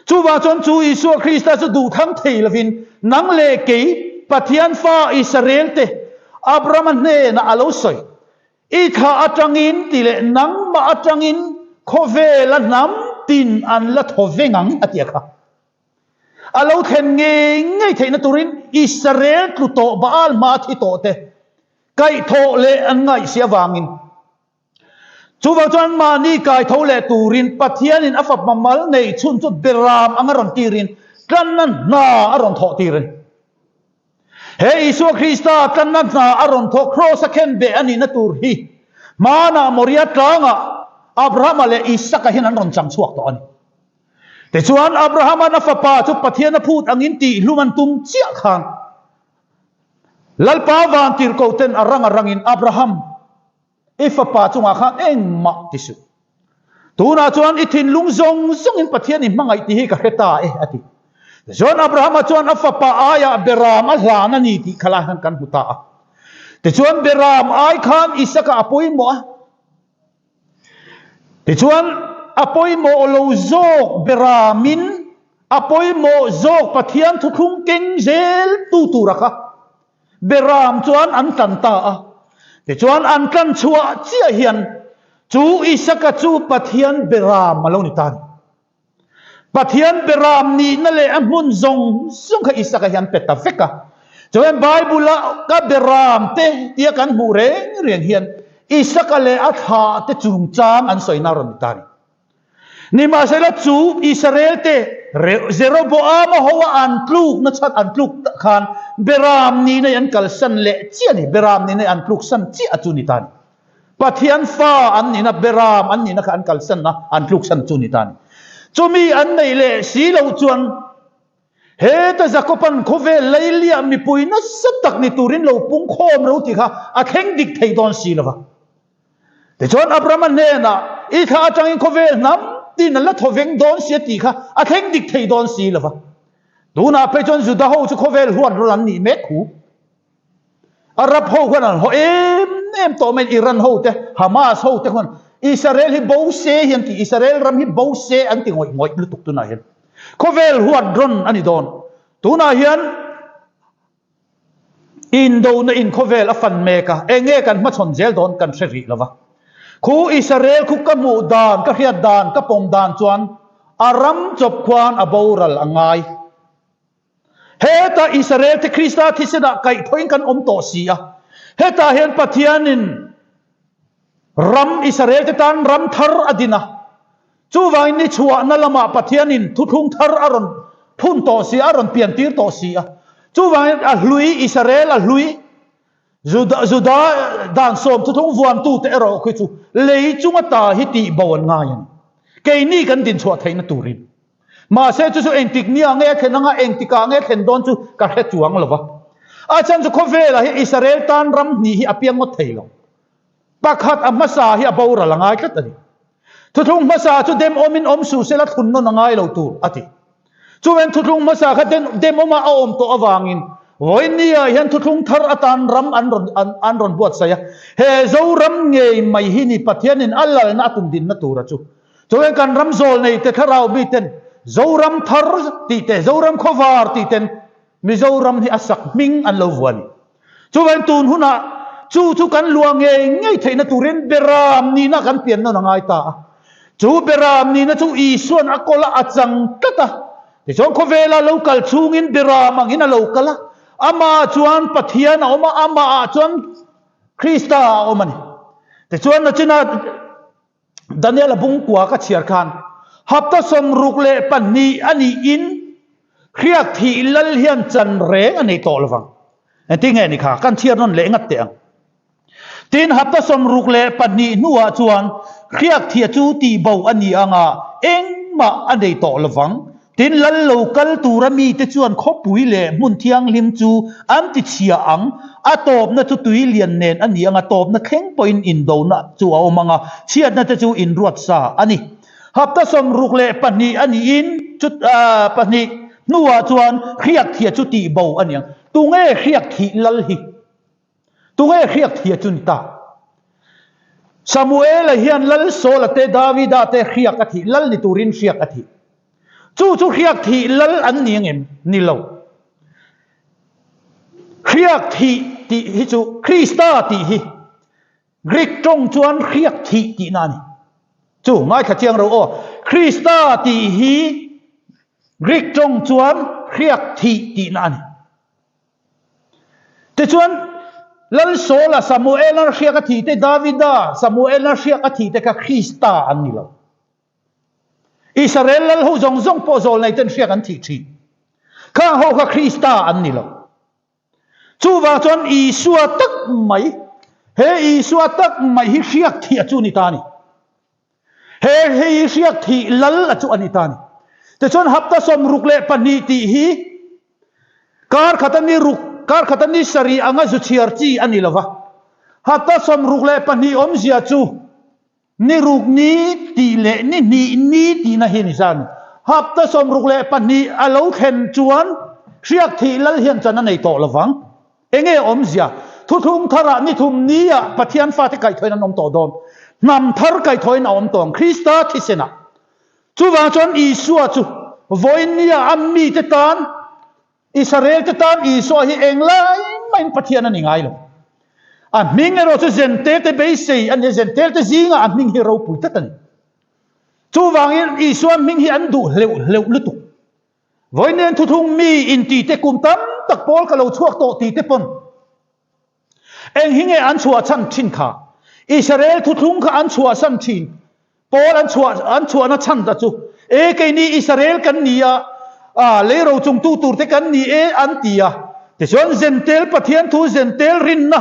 Chuvang chuan chu Isua Krista chu duhthlang thei lovin nang leh kei Pathian fa Israel te Abrahama hnenah a lo sawi. I thla atangin ti leh nangmah atangin khawvela hnam tin an la thaw veng ang a ti a kha. A lo thlen ngei ngei theihna turin Israel tlu tawh Baal hma thi tawh te kaihthawh leh an ngaihsi avangin chuvang chuan mahni kaitho leh turin Pathianin a fapa mal nei chhun chu beram anga rawn tirin tlanna hna a rawn thawh tir a ni. He Isua Krista tlanna hna a rawn thawh Kraws a khen beh a nihna tur hi hmanah Moria tlangah Abrahama leh Isaka hian an rawn chang chhuak tawh a ni. Tichuan Abrahama'n a fapa chu Pathian a phut angin tihhlum an tum chiah khan Lalpa vantirhkohten a rang a rangin Abraham, I fapa chungah khan engmah ti suh. Tunah chuan i thinlung zawng zawngin Pathian i hmangaih tih hi ka hre ta e, a ti. Tichuan Abrahama chuan a fapa aiah Beram a hlan a ni tih kha lai khan kan hmu ta a. Tichuan Beram ai khan Isaka a pawimawh a. Tichuan a pawimawh lo zawk Beramin a pawimawh zawk Pathian thuthlung keng zel tu tura kha Beram chuan an tlan ta a. Tichuan an tlan chhuah chiah hian chu Isaka chu Pathian Beram a lo ni ta a ni. Pathian Beram nihna leh a hmun zawng zawng kha Isaka hian pe ta vek a. Chuan Bible-a ka Beram te tia kan hmuh reng reng hian Isaka leh a thlah te chungchang an sawina a rawn ni ta a ni. Nimahsela chu Israel-te Jeroboama hoa an tlukna chhan an tluk khan Beram nihna an kalsan leh chiah a ni, Beram nihna an tluksan chiah a chu ni ta a ni. Pathian fa an nihna Beram an nihna kha an kalsanna an tluksan chu ni ta a ni. Chumi an neih leh si loh chuan heta Jakoban khawvel leiliah mipui nasa tak ni turin lo pungkhawm ro tih kha a thleng dik thei dawn si lo va. Tichuan Abrahama hnenah, I thla atangin khawvel hnam tin an la thaw veng dawn si a tih kha a thleng dik thei dawn si lo va. Tunah phei chuan Juda ho chu khawvel huat rawn an nih mek hu. Arab ho khan an haw em em tawh mai, Iran ho te, Hamas ho te khan Israel hi bo se hi an ti, Israel ram hi bo se an ti ngawih ngawih lutuk tunah hian. Khawvel huat rawn a ni dawn. Tunah hian Indona in khawvel a fan mek a, eng nge kan hmachhawn zel dawn kan hre rih lo va. Khu Israel khu ka hmuh dan, ka hriat dan, ka pawm dan chuan a ram chawp khuan a boral a ngai. Heta Israel te Krista thisenah kaihthawhin kan awm tawh si a, hetah hian Pathianin Ram Israel te tan ram thar a din a, chuvangin ni chhuahna lamah Pathianin thuthlung thar a rawn phun tawh si a, a rawn pian tir tawh si a. Chuvangin a hlui Israel a hlui Juda Juda dan sawm thuthlung vuantute erawh khi chu lei chunga ta hi tih bo an ngai a ni. Keini kan din chhuah theihna turin. Mahse chu chu engtik nia nge a thlen anga engtikah nge a thlen dawn chu ka hre chuang lo va. A chhan chu khawvelah hi Israel tan ram hnih hi a piang ngawt thei lo. Pakhat a hmasa hi a boral a ngai tlat a ni. Thuthlung hmasa chu dem awmin awm suh sela thlun nawn a ngai lo tur a ti. Chuven thuthlung hmasa kha dem awma a awm tawh avangin vawinia hian thuthlung thar atan ram an rawn an rawn buatsaih a. He Zoram ngei mai hi ni Pathianin a lalna a tumdinna tura chu. Chuven kan ram zawl nei te thlarau miten Zoram thar tih te Zoram khawvar tih ten Mizoram hi a sak hming an lo vuah a ni. Chuvangin tun hunah chu chu kan luah ngei ngei theihna turin Beram nihna kan pian nawn a ngai ta a. Chu Beram nihna chu Isuan a kawla a chang tlat a. Tichuan khawvela lo kal chhungin Beram angin a lo kal a. Amah chuan Pathian a awm a, amahah chuan Krista a awm a ni. Tichuan nachina Daniel-a bungkua ka chhiar khan hapta 62 a niin hriak thih lal hian chan reng a nei tawh lovang. Engtin nge ni kha? Kan chhiar nawn leh ngat teh ang. Tin, hapta 62 hnuah chuan hriak thih chu tihbo a ni anga engmah a nei tawh lovang. Tin, lal lo kal tura mite chuan khawpui leh hmun thianghlim chu an ti chhia ang, a tawpna chu tui lian nen a ni ang, a tawpna thleng pawhin indona chu a awm ang a, chhiatna te chu inruat sa a ni. Hapta 62 a niin chu pahnih hnuah chuan hriak thia chu tihbo a ni ang. Tunge hriak thih lal hi? Tunge hriak thia chu ni ta? Samuela hian Lal Saula te Davida te hriak a thih, lal ni turin hriak a thih. Chu chu hriak thih lal an ni angem? Ni lo. Hriak thih tih hi chu Krista tih hi Greek tawng chuan hriak thih tihna a ni. Chu ngaithla chiang ro aw. Krista tih hi Greek tawng chuan hriak thih tihna a ni. Tichuan, Lal Saula, Samuela hriak a thih te, Davida, Samuela hriak a thih te kha Krista an ni lo. Israel lal ho zawng zawng pawh zawl nei ten hriak an thih thin. Khang ho kha Krista an ni lo. Chuvang chuan Isua tak mai, he Isua tak mai hi hriak thih a chu ni ta a ni. He hei hriak thih lal a chu a ni ta a ni. Tichuan hapta 62 tih hi kar khata ni ruk, kar khata ni sarih anga zu chhiar chi a ni lova. Hapta 62 awmzia chu ni ruk ni tih leh ni hnih ni tihna hi ni zan. Hapta 62 a lo thlen chuan hriak thih lal hian chan a nei tawh lovang. Enge awmzia? Thuthlung tharah ni thum nia Pathian fate kaihthawhin an awm tawh dawn. Hnam thar kaihthawhin a awm tawh ang Krista thisenah. Chuvang chuan Isua chu vawiin nia a mite tan, Israel te tan Isua hi englai maiin Pathian a ni ngai lo. A hming erawh chu Zentel te beisei a ni a, Zentel te zingah a hming hi ropui tlat a ni. Chuvangin Isua hming hi an duh hleuh hleuh lutuk. Vawiin thuthlung mi inti te kum tam tak pawl ka lo chhuak tawh ti te pawn eng hi nge an chhuahchhan thin kha? Israel thuthlung kha an chhuahsan thin pawl an chhuah an chhuahna chhan ta chu e keini Israel kan ni a, a leiro chungtu tur te kan ni e an ti a. Tichuan Zentel Pathian thu Zentel rinna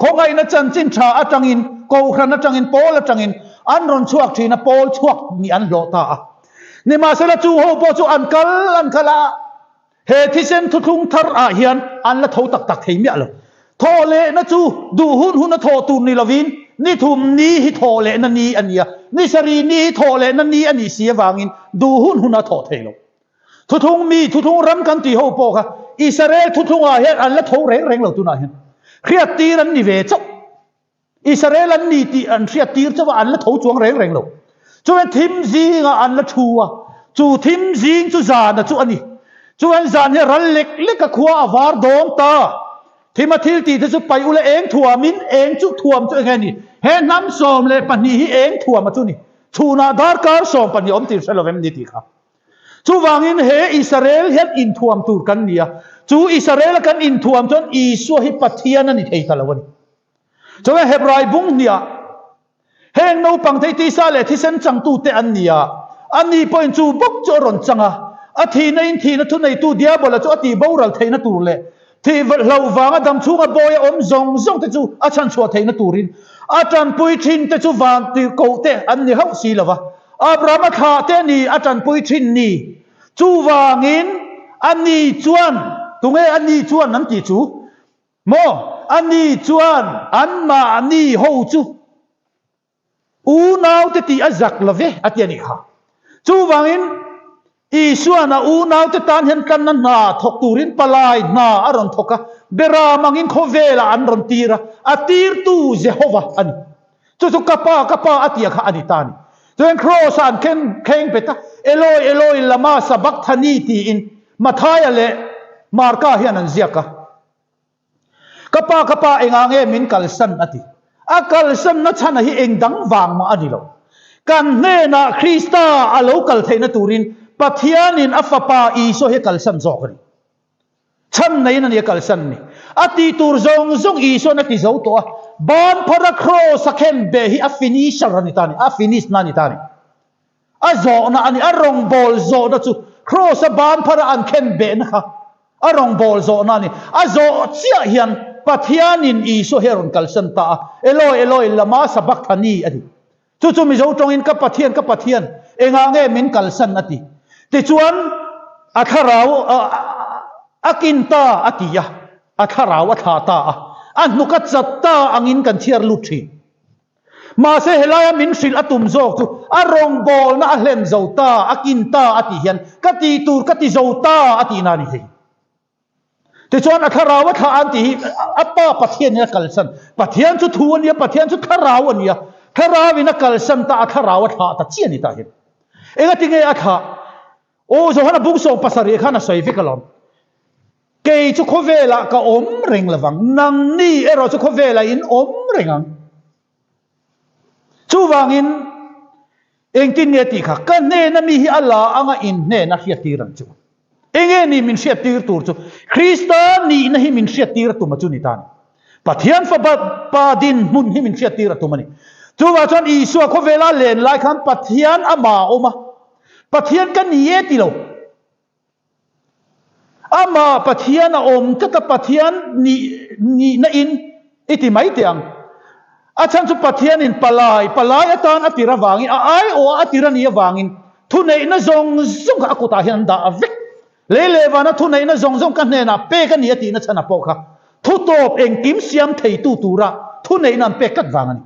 khawngaihna chanchin tha atangin Kohhran atangin pawl atangin an rawn chhuak thin a, pawl chhuak nih an hlawh ta a. Nimahsela chu ho pawh chu an kal an kal a, he thisen thuthlung thar ah hian an la tho tak tak thei miah lo. Thawh lehna chu duh hun hun a thawh tur ni lovin Ni thum ni hi thawh lehna ni a ni a, ni sarih ni hi thawh lehna ni a nih si avangin duh hun hun a thawh thei lo. Thuthlung mi, thuthlung ram kan tih ho pawh kha Israel thuthlungah hian an la tho reng reng lo tunah hian. Hriattir an ni ve chauh. Israel an ni tih an hriattir chauh a, an la tho chuang reng reng lo. Chuan thim zingah an la thu a, chu thim zing chu zana chu a ni. Chuan zan hi ral lek lek a khua a var dawn ta. Thima thil tih te chu paih ula eng thuamin eng chu thuam chu enge ni? He hnam 12 hi eng thuam a chu ni. Chhunah darkar 12 awm tih hre lo em ni tih kha. Chuvangin he Israel hian inthuam tur kan ni a, chu Israel a kan inthuam chuan Isua hi Pathian a ni thei ta lo a ni. Chuan Hebrai bung hniah heng naupang thei tisa leh thisen changtute an ni a, ani pawhin chu bawk chu a rawn chang a, a thihna in thihna thuneitu Diabola chu a tih boral theihna tur leh thih hlauh vanga dam chhunga bawi a awm zawng zawng te chu a chhanchhuah theihna turin a tanpui thin te chu vantirhkoh te an ni hauh si lova, Abrahama thlah te a ni a tanpui thin ni. Chuvangin ani chuan, tunge ani chuan an tih chu? Maw? Ani chuan anmahni ho chu unaute tih a zak lo ve a ti a nih kha. Chuvangin Isua'n a unaute tan hian tlanna hna thawk turin palai hna a rawn thawk a, beram angin khawvelah an rawn tir a, a tirtu Jehova a ni. Chu chu ka pa, ka pa a tia kha a ni ta a ni. Chuan Kraws-ah an khen kheng bet a, Eloi, Eloi, lama sabakthani tiin Mathaia leh Marka hian an ziak a. Ka pa, ka pa, engah nge min kalsan? a ti. A kalsanna chhana hi eng dang vang mah a ni lo. Kan hnenah Krista a lo kal theihna turin Pathianin a Fapa Isua hi a kalsan zawk a ni. Chhan neiin a ni a kalsan ni. A tih tur zawng zawng Isua'n a ti zo tawh a, ban phara kraws a khen beh hi a finisher a ni ta a ni, a finish na a ni ta a ni. A zawhna a ni, a rawngbâwl zawhna chu kraws a ban phara an khen behna kha a rawngbâwl zawhna a ni. A zawh chiah hian Pathianin Isua hi a rawn kalsan ta a, Eloi, Eloi, lama sabakthani a ti. Chu chu Mizo tawngin ka Pathian, ka Pathian, engah nge min kalsan a ti. Tichuan a thlarau a kin ta a ti a, a thlarau a thlah ta a, a hnuk a chat ta angin kan chhiar lut thin. Mahse helaia min hrilh a tum zawk chu a rawngbawlna a hlen zo ta, a kin ta a tih hian ka tih tur ka ti zo ta a tihna a ni thei. Tichuan a thlarau a thlah an tih hi a Pa Pathianin a kalsan. Pathian chu thu a nia, Pathian chu thlarau a nia. Thlarauin a kalsan ta, a thlarau a thlah ta chiah a ni tah hian. Engati nge a thlah? Aw Johana bung 70 khan a sawi vek alawm. Kei chu khawvelah ka awm reng lovang, nangni erawh chu khawvelah in awm reng ang. Chuvangin engtin nge tih kha ka hnena mi hi a la anga in hnena hriattir ang chu. Enge ni min hriattir tur chu Krista nihna hi min hriattir a tum a chu ni ta ni. Pathian fapa pa dinhmun hi min hriattir a tum a ni. Chuvang chuan Isua khawvela len lai khan Pathian amah a awm a, Pathian ka ni e ti lo. Amah Pathian a awm tlat a, Pathian nih nihna in i ti mai teh ang. A chhan chu Pathianin palai, palai atan a tir avangin, a aiawh a tir a nih avangin thuneihna zawng zawng kha a kutah hian an dah a vek. Lei leh vana thuneihna zawng zawng ka hnenah pek a ni a tihna chhanah pawh kha thutawp engkim siam theitu tura thuneihna an pek tlat vang a ni.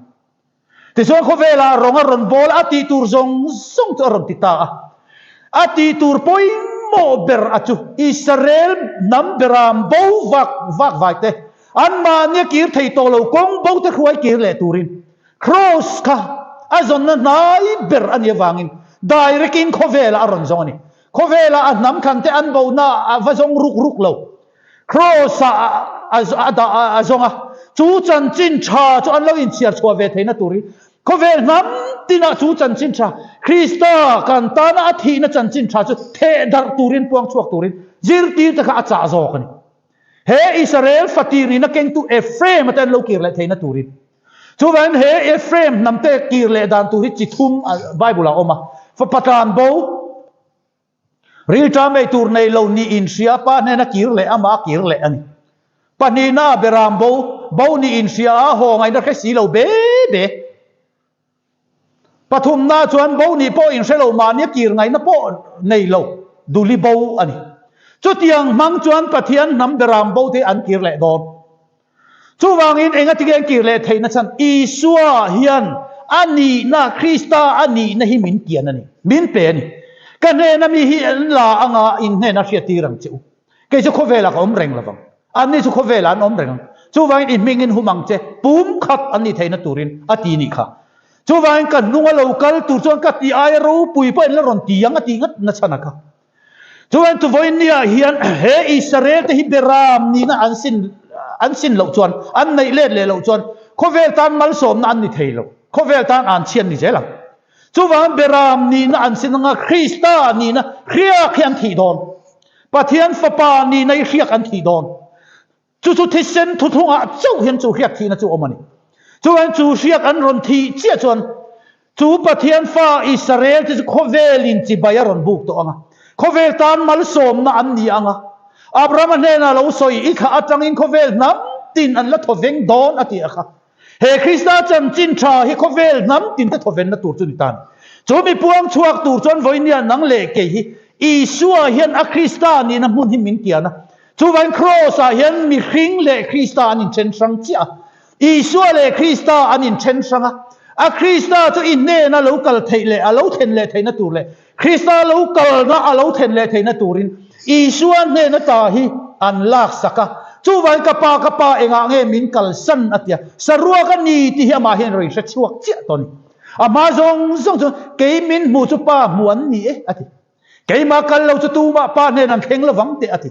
Tichuan khawvelah rawng a rawn bawl a, a tih tur zawng zawng chu a rawn ti ta a. A tih tur pawimawh ber a chu Israel hnam beram bo vak vak vai te, anmahni a kir thei tawh lo kawng bo te hruai kir leh turin Kraws kha a zawnna hnai ber a nih avangin direct in khawvelah a rawn zawng a ni. Khawvelah a hnam thlan te an bona a va zawng ruk ruk lo. Kraws-ah a dah a zawng a, chu chanchin tha chu an lo inchhiar chhuah ve theihna turin khawvel hnam tinah chu chanchin tha, Krista kan tana a thihna chanchin tha chu theh darh turin, puang chhuak turin zirtirte kha a chah zawk a ni. He Israel fatir nihna kengtu Ephraim-a te an lo kir leh theihna turin. Chuvangin he Ephraim hnamte kir leh dan tur hi chi thum Bible-ah a awm a, fapa tlan bo, Rilṭam ei tur nei lo nih inhria pa hnena kir leh amah a kir leh a ni. Pahnihna beram bo, bo nih inhria a haw ngaihna hre si lo be be. Pathumna chuan bo nih pawh inhre lo mahni a kir ngaihna pawh nei lo duli bo a ni. Chutiang hmang chuan Pathian hnam beram bo te an kir leh dawn. Chuvangin engatinge an kir leh theihna chhan Isua hian a nihna, Krista a nihna hi min kian a ni, min pe a ni. Ka hnena mi hi an la anga in hnena hriattir ang che u. Kei chu khawvelah ka awm reng lovang. Anni chu khawvelah an awm reng ang. Chuvangin i hmingin hum ang che, pum khat an nih theihna turin a ti nih kha. Chuvangin ka hnunga lo kal tur chuan ka tih aia ropui pawh in la rawn ti ang a tih ngat nachhan a kha. Chuan Tuvawinia hian he Israel te hi beram nihna an sin an sin loh chuan, an neih let leh loh chuan khawvel tan malsawmna an ni thei lo, khawvel tan an chhiat ni zel ang. Chuvang beram nihna an sin anga Krista nihna hriak hi an thih dawn. Pathian fapa nihna hi hriak an thih dawn. Chu chu thisen thuthlungah chauh hian chu hriak thihna chu awm a ni. Chuan chu hriak an rawn thih chiah chuan chu Pathian fa Israel te chu khawvelin chibai a rawn buk tawh ang a, khawvel tan malsawmna an ni ang a. Abrahama hnenah lo sawi, I thlah atangin khawvel hnam tin an la thawveng dawn a ti a kha. He Krista chanchin tha hi khawvel hnam tin te thawvenna tur chu ni ta a ni. Chu mi puang chhuak tur chuan vawinia nang leh kei hi Isua hian a Krista nihna hmun hi min kian a. Chuvangin Kraws-ah hian mihring leh Krista an inthen hrang chiah a. Isua leh Krista an inthen hrang a. A Krista chu i hnena lo kal theih leh a lo thlen leh theihna tur leh Krista lo kalna a lo thlen leh theihna turin Isua hnena ta hi an laksak a. Chuvangin ka pa, ka pa engah nge min kalsan a ti a. Saruak a ni tih hi amah hian rawn hre chhuak chiah tawh a ni. A hma zawng zawng chuan kei min hmuh chu pa hmuh an ni e a ti. Keimah kal lo chu tumah pa hnen an thleng lovang teh a ti.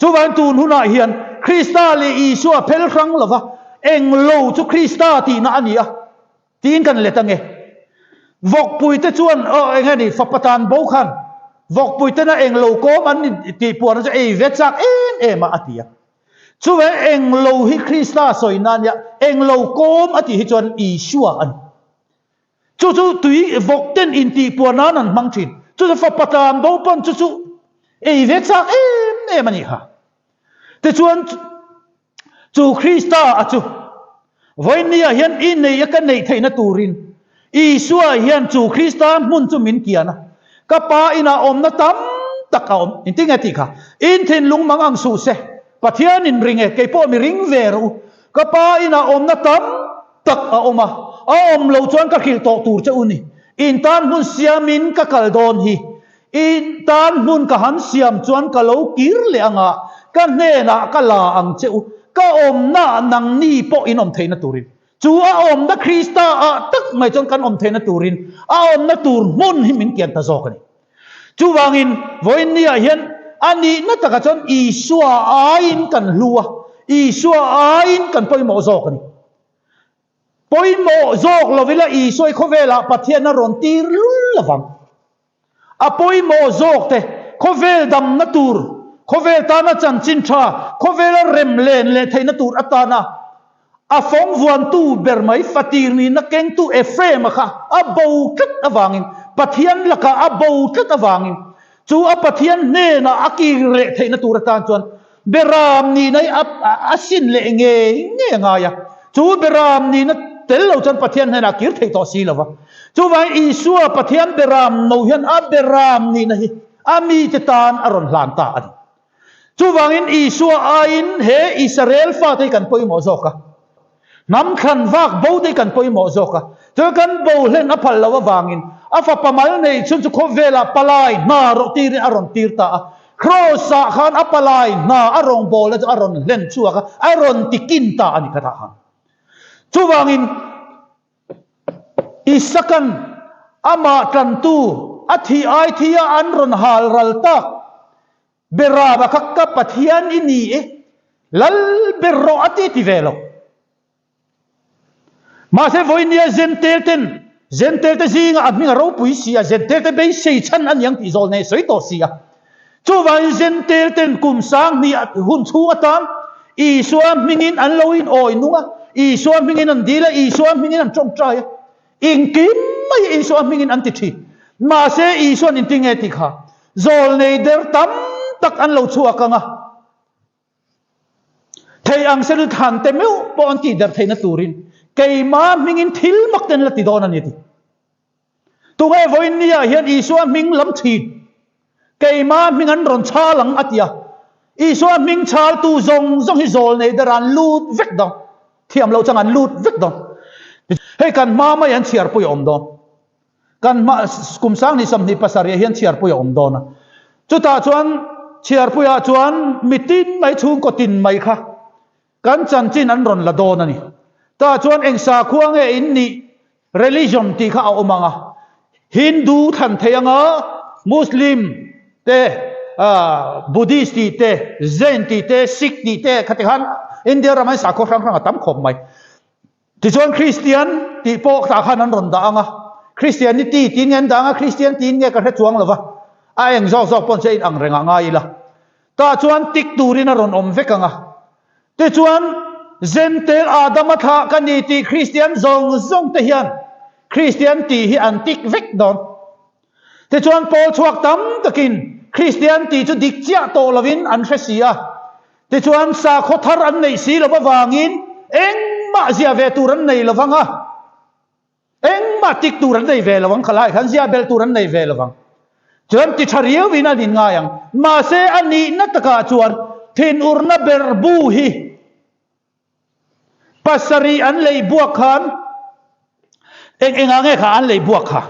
Chuvangin tun hunah hian Krista leh Isua phel hrang lova eng lo chu Krista tihna a ni a tiin kan let ange. Vawkpuite chuan aw eng nge ni fapa tan bo khan vawkpuitena eng lo kawm an ni tih puanna chu ei ve chak em em a a ti a. Chuvangin eng lo hi Krista sawina a nia, eng lo kawm a tih hi chuan Isua a ni. Chu chu tui vawk ten intihpuar nan an hmang thin. Chu chu fapa tlan bo pawn chu chu ei ve chak em em a nih kha. Tichuan chu Krista a chu vawinia hian i nei a ka neih theihna turin Isua hian chu Krista hmun chu min kian a. Ka pa inah awmna tam tak a awm. Engtin nge tih kha? In thinlung mang ang suh se. Pathian in ring e, kei pawh mi ring ve rawh u. Ka pa inah awmna tam tak a awm a, a awm loh chuan ka hrilh tawh tur che u ni. In tan hmun siamin ka kal dawn hi. In tan hmun ka han siam chuan ka lo kir leh ang a, ka hnenah ka la ang che u. Ka awmna nangni pawh in awm theihna turin. Chu a awmna Krista ah tak mai chuan kan awm theihna turin a awmna tur hmun hi min kian ta zawk a ni. Chuvangin vawiinniah hian a nihna takah chuan Isua aiin kan hlu a, Isua aiin kan pawimawh zawk a ni. Pawimawh zawk lo ila Isua i khawvelah Pathian a rawn tir lul lovang. A pawimawh zawk te, khawvel damna tur, khawvel tana chanchin tha, khawvela rem len leh theihna tur atana a fawng vuantu ber mai fatir nihna kengtu Ephraim-a kha a bo tlat avangin, Pathian lakah a bo tlat avangin, chu a Pathian hnenah a kir leh theihna tur atan chuan Beram nihna hi a sin leh ngei ngei a ngai a. Chu beram nihna tel lo chuan Pathian hnenah a kir thei tawh si lo va. Chuvangin Isua Pathian beram no hian a beram nihna hi a mite tan a rawn hlan ta a ni. Chuvangin Isua aiin he Israel fate hi kan pawimawh zawk a. Hnam thlan vak bo te hi kan pawimawh zawk a, chuan kan bo hlen a phal loh avangin a fapa mal nei chhun chu khawvelah palai hna rawh tirin a rawn tir ta a. Kraws-ah khan a palai hna a rawngbawlna chu a rawn hlen chhuak a, a rawn ti kin ta a ni khatah khan. Chuvangin Isaka'n amah tlantu a thih ai thi a an rawn hal ral tak Beraba kha ka Pathian i ni e, lal ber rawh a ti ti ve lo. Mahse vawinia Zentel ten, Zentel te zinga a hming a ropui si a, Zentel te beisei chhan a niang tih zawl nei sawi tawh si a. Chuvangin Zentel ten kum sang hnih hun chhung atan Isua hmingin an lo in awi nung a, Isua hmingin an dil a, Isua hmingin an tawngtai a. Engkim mai Isua hmingin an ti thin. Mahse Isua'n inti nge tih kha zawlnei der tam tak an lo chhuak ang a. Thei ang se thlan te meuh pawh an tih der theihna turin keimah hmingin thil mak te an la ti dawn a ni a ti. Tunge vawiin niah hian Isua hming lam thin? Keimah hming an rawn chhal ang a ti a. Isua hming chhaltu zawng zawng hi zawlnei der an lut vek dawn. Thiam loh chang an lut vek dawn. Hei kan hma mai an chhiarpui a awm dawn. Kan hma kum 20 27 ah hian chhiarpui a awm dawn a. Chutah chuan chhiarpuiah chuan mitin mai chhungkaw tin mai kha kan chanchin an rawn la dawn a ni. Tah chuan eng sakhua nge in nih religion tih kha a awm ang a. Hindu thlan thei anga Muslim te Buddhist tih te Jain tih te Sikh tih te khati khan India ramah hian sakhua hrang hrang a tam khawp mai. Tichuan Kristian tih pawh tah khan an rawn dah ang a, Christianity tiin nge an dah ang a, Kristian tiin nge ka hre chuang lo va, a eng zawk zawk pawh chu a inang reng ah ngai ila. Tah chuan tik turin a rawn awm vek ang a. Tichuan Zentel Adama thlah ka ni tih Kristian zawng zawng te hian Kristian tih hi an tik vek dawn. Tichuan pawl chhuak tam takin Kristian tih chu dik chiah tawh lovin an hre si a. Tichuan sakhaw thar an neih si lo avangin engmah ziah ve tur an nei lo vang a, engmah tik tur an nei ve lo ang, khalai khan ziah belh tur an nei ve lo vang. Chuan ti tha riauin an inngai ang. Mahse a nihna takah chuan thinurna ber bu hi Pasarih an lei buak khan eng engah nge kha an lei buak kha?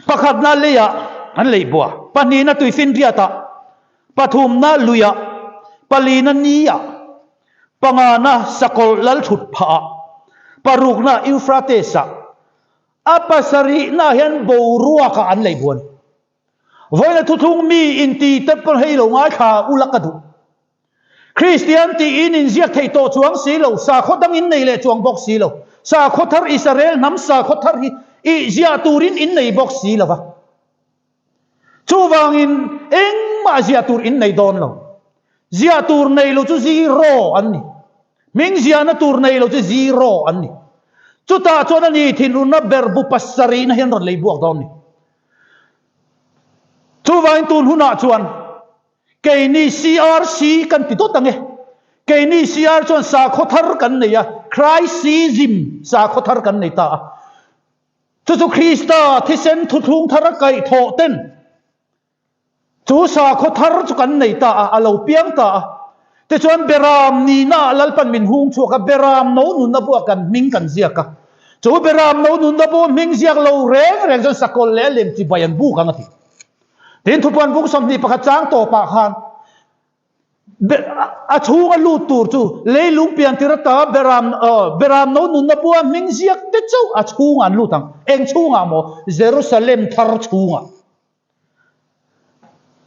Pakhatna leiah an lei buak, pahnihna tuifinriatah, pathumna luiah, palina niah, pangana sakawlh lalthut phahah, parukna Euphrates-ah, a pasarihna hian boruakah an lei buan. Vawiina thuthlung mi inti te pawh hei lo ngaithla ula ka duh. Kristian tiin inziak theih tawh chuang si lo, sakhaw dang in nei leh chuang bawk si lo. Sakhaw thar Israel hnam sakhaw thar hi i ziah turin in nei bawk si lo va. Chuvangin engmah ziah tur in nei dawn lo. Ziah tur nei lo chu zero an ni. Hming ziahna tur nei lo chu zero an ni. Chutah chuan a ni thinurna ber bu pasarihna hian rawn lei buak dawn ni. Chuvangin tun hunah chuan Keini CRC kan ti dawt ang e. Keini CR chuan sakhaw thar kan nei a, Christism sakhaw thar kan nei ta a. Chu chu Krista thisen thuthlung thar a kaihthawh ten chu sakhaw thar chu kan nei ta a, a lo piang ta a. Tichuan Beram nihna ah Lalpan min hung chhuak a, Beram no nunna buah kan hming kan ziak a. Chu Beram no nunna buah hming ziak lo reng reng chuan sakawlh leh a lem chibai an buk ang a ti. Tin thupuan bung 21 chang tawpah khan a chhunga lut tur chu leilung pian tir ata beram beram no nunna bua hming ziak te chauh a chhungah an lut ang. Eng chhungah maw? Jerusalem thar chhungah.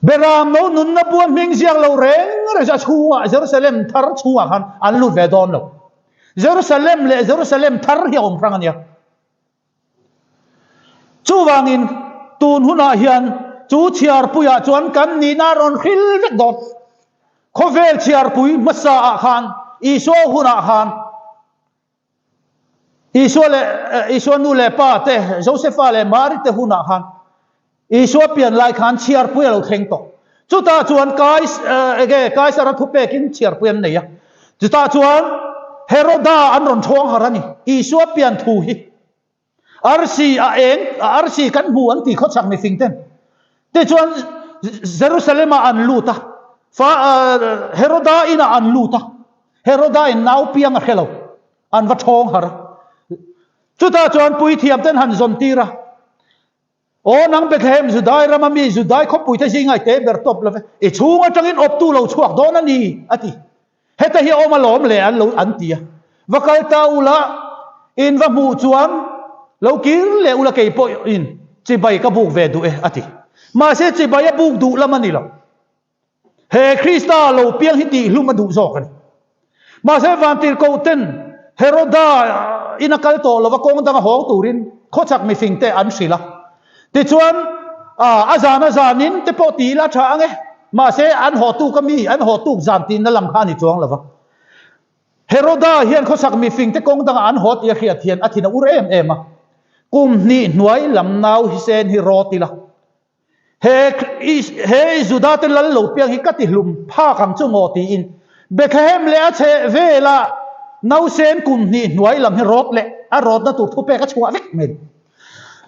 Beram no nunna bua hming ziak lo reng reng chu a chhungah Jerusalem thar chhungah khan an lut ve dawn lo. Jerusalem leh Jerusalem thar hi a awm hrang a nia. Chuvangin tun hunah hian chu chhiarpuiah chuan kan nihna a rawn hril vek dawn. Khawvel chhiarpui hmasaah khan Isua hunah khan Isua leh Isua nu leh pa te Josefa leh Mari te hunah khan Isua pian lai khan chhiarpui a lo thleng tawh. Chutah chuan Kai ege Kaisara thupekin chhiarpui an nei a. Chutah chuan Heroda an rawn thawng harh a ni. Isua pian thu hi arsi a eng a arsi kan hmu an ti khawchhak mifing ten. Tichuan Jerusalem ah an lut a. Fa Heroda inah an lut a. Heroda in nau piang a hre lo. An va thawng harh a. Chutah chuan puithiam ten han zawn tir a. Aw nang Bethlehem, Judai rama mi, Judai khawpuite zinga i te ber tawp lo ve, i chhung atangin awptu lo chhuak dawn a ni, a ti. Heta hi a awm alawm le an lo an ti a. Va kal ta ula, in va hmuh chuan lo kir leh ula kei pawhin chibai ka buk ve duh e, a ti. Mahse chibai a buk duh lam a ni lo. He Krista lo piang hi tihhlum a duh zawk a ni. Mahse vantirhkoh ten Heroda in a kal tawh lova kawng danga hawng turin khawchhak mifing te an hrilh a. Tichuan a zan a zanin te pawh ti ila tha ang e. Mahse an haw tuk a mi, an haw tuk zan tihna lam kha a ni chuang lova. Heroda hian khawchhak mifing te kawng danga an haw tih a hriat hian a thin a ur em em a. Kum hnih hnuai lam nau hisen hi rawt ila. He he Juda te lal lo piang hi ka ti hlum phak ang chu maw tiin Bethlehem leh a chheh vela nausen kum hnih hnuai lam hi rawt leh a rawtna tur thupek a chhuah vek mai.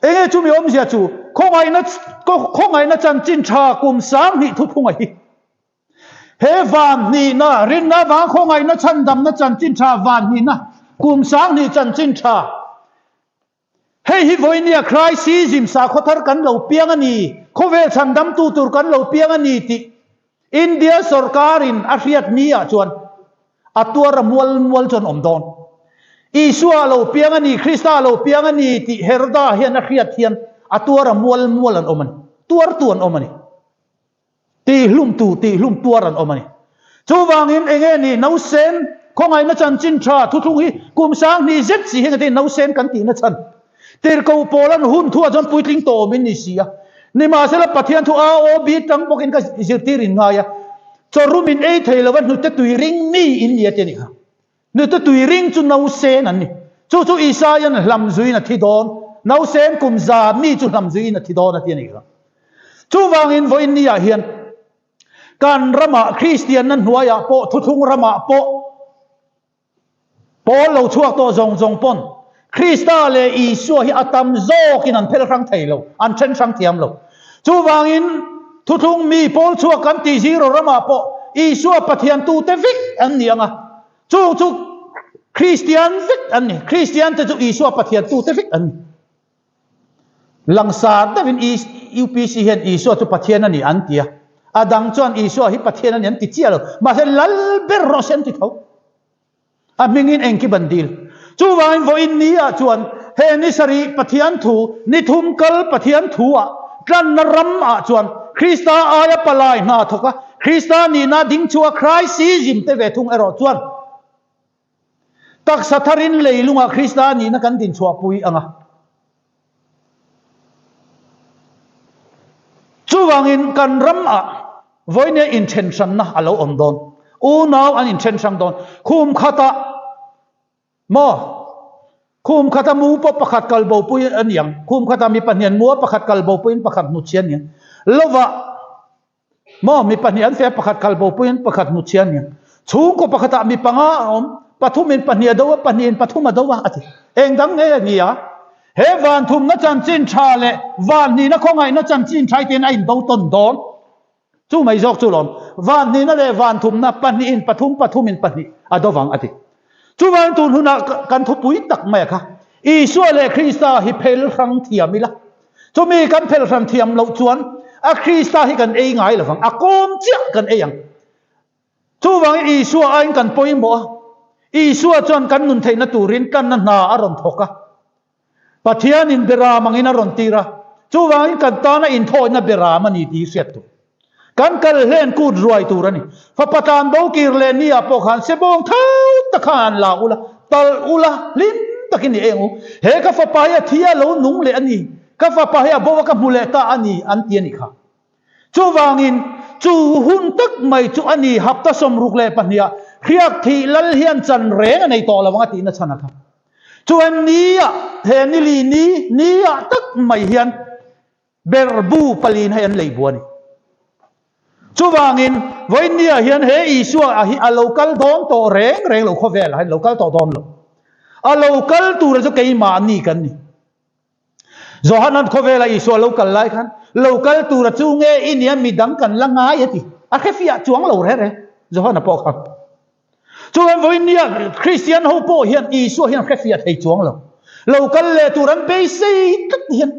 Enge chumi awmzia chu khawngaihna khawngaihna chanchin tha kum 2000 thuphunga hi. He van hnihna, rinna vang khawngaihna chhandamna chanchin tha van hnihna, kum 2000 chanchin tha. Hei hi vawinia Christism sakhaw thar kan lo piang a ni, khawvel chhandamtu tur kan lo piang a ni tih India sorkarin a hriat ni ah chuan a tuar a mual mual chuan awm dawn. Isua a lo piang a ni, Krista a lo piang a ni tih Heroda hian a hriat hian a tuar a mual mual an awm a ni, tuartu an awm a ni. Tihhlumtu, tihhlum tuar an awm a ni. Chuvangin eng nge ni nausen khawngaihna chanchin tha thuthlung hi kum 2000 zet si hian engtin nausen kan tihna chhan tirhkoh pawl an hun thuah chuan puitling tawh awmin ni si a. Nimahsela Pathian thu AOB tang bawkin ka zirtir in ngai a, chawrum in ei thei lova hnute tui ring mi in ni a ti a nih kha. Hnute tui ring chu nausen an ni. Chu chu Isaia'n hlam zuiin a thi dawn, nausen kum za mi chu hlam zuiin a thi dawn a ti a nih kha. Chuvangin vawiin ni ah hian kan ramah Kristianna hnuaiah pawh thuthlung ramah pawh pawl lo chhuak tawh zawng zawng pawn Krista leh Isua hi a tam zawkin an phel hrang thei lo, an then hrang thiam lo. Chuvangin thuthlung mi pawl chhuak kan tih zero ramah pawh Isua Pathian tute vek an ni ang a, chung chu Kristian vek an ni. Kristian te chu Isua Pathian tute vek an ni. Langsar deuhin UPC hian Isua chu Pathian a ni an ti a, a dang chuan Isua hi Pathian a ni an ti chiah lo, mahse lal ber rawh se an ti tho. A hmingin engkim an dil. Chuvangin vawiin ni ah chuan he ni sarih Pathian thu, ni thum kal Pathian thu ah tlanna ram ah chuan Krista aia palai hna thawk a, Krista nihna ding chhuah Christism te ve thung erawh chuan taksa tharin leilungah Krista nihna kan din chhuahpui ang a. Chuvangin kan ram ah vawinia inthen hranna a lo awm dawn. Unau an inthen hrang dawn. Khum khatah maw? Khum khata mu pawh pakhat kal bo pui a ni ang. Khum khatah mi pahnih an mu a, pakhat kal bo puiin pakhat hnutchhi a ni ang. Lovah Maw, mi pahnih an feh, pakhat kal bo puiin pakhat hnuchhia a ni. Chhungkaw pakhatah mi panga a awm, pathumin pahnih a do a, pahnihin pathum a do a, a ti. Eng dang nge a ni a? He van thumna chanchin tha leh van hnihna khawngaihna chanchin tha hi tiin a indo tawn dawn. Chu mai zawk chu lawm. Van hnihna leh van thumna pahnihin pathum, pathumin pahnih a do vang, a ti. Chuvangin tun hunah kan thupui tak mai a kha, Isua leh Krista hi phel hrang thiam ila. Chumi kan phel hran thiam loh chuan a Krista hi kan ei ngai lovang, a kawm chiah kan ei ang. Chuvangin Isua aiin kan pawimawh a, Isua chuan kan nun theihna turin kanna hna a rawn thawk a, Pathianin beram angin a rawn tir a, chuvangin kan tana inthawina beram a ni tih hi hriat tur. Kan kal hlen kut ruai tur a ni. Fapa tlan bo kir leh ni ah pawh khan sebawng tho tak khan han la ula, talh ula, hlim takin i eng u. He ka fapa hi a thi a lo nung leh a ni, ka fapa hi a bo a ka hmu leh ta a ni an ti a nih kha. Chuvangin chu hun tak mai chu a ni hapta 62 ah hriak thih lal hian chan reng a nei tawh lo ang a tihna chhan a kha. Chuan ni ah, he nili ni, ni ah tak mai hian Berbu paliin hei an lei bu a ni. Chuvangin, vawiinniah hian he Isua a hi a lo kal dawn tawh reng reng lo, khawvelah hian lo kal tawh dawn lo. A lo kal tura chu keimahni kan ni. Johanan khawvela Isua lo kal lai khan, lo kal tura chu nge i nia midang kan la ngai a ti. A hrefiah chuang lo reng reng Johana pawh khan. Chuan vawiinniah Kristian ho pawh hian Isua hian hrefiah thei chuang lo. Lo kal leh tur an beisei tlat hian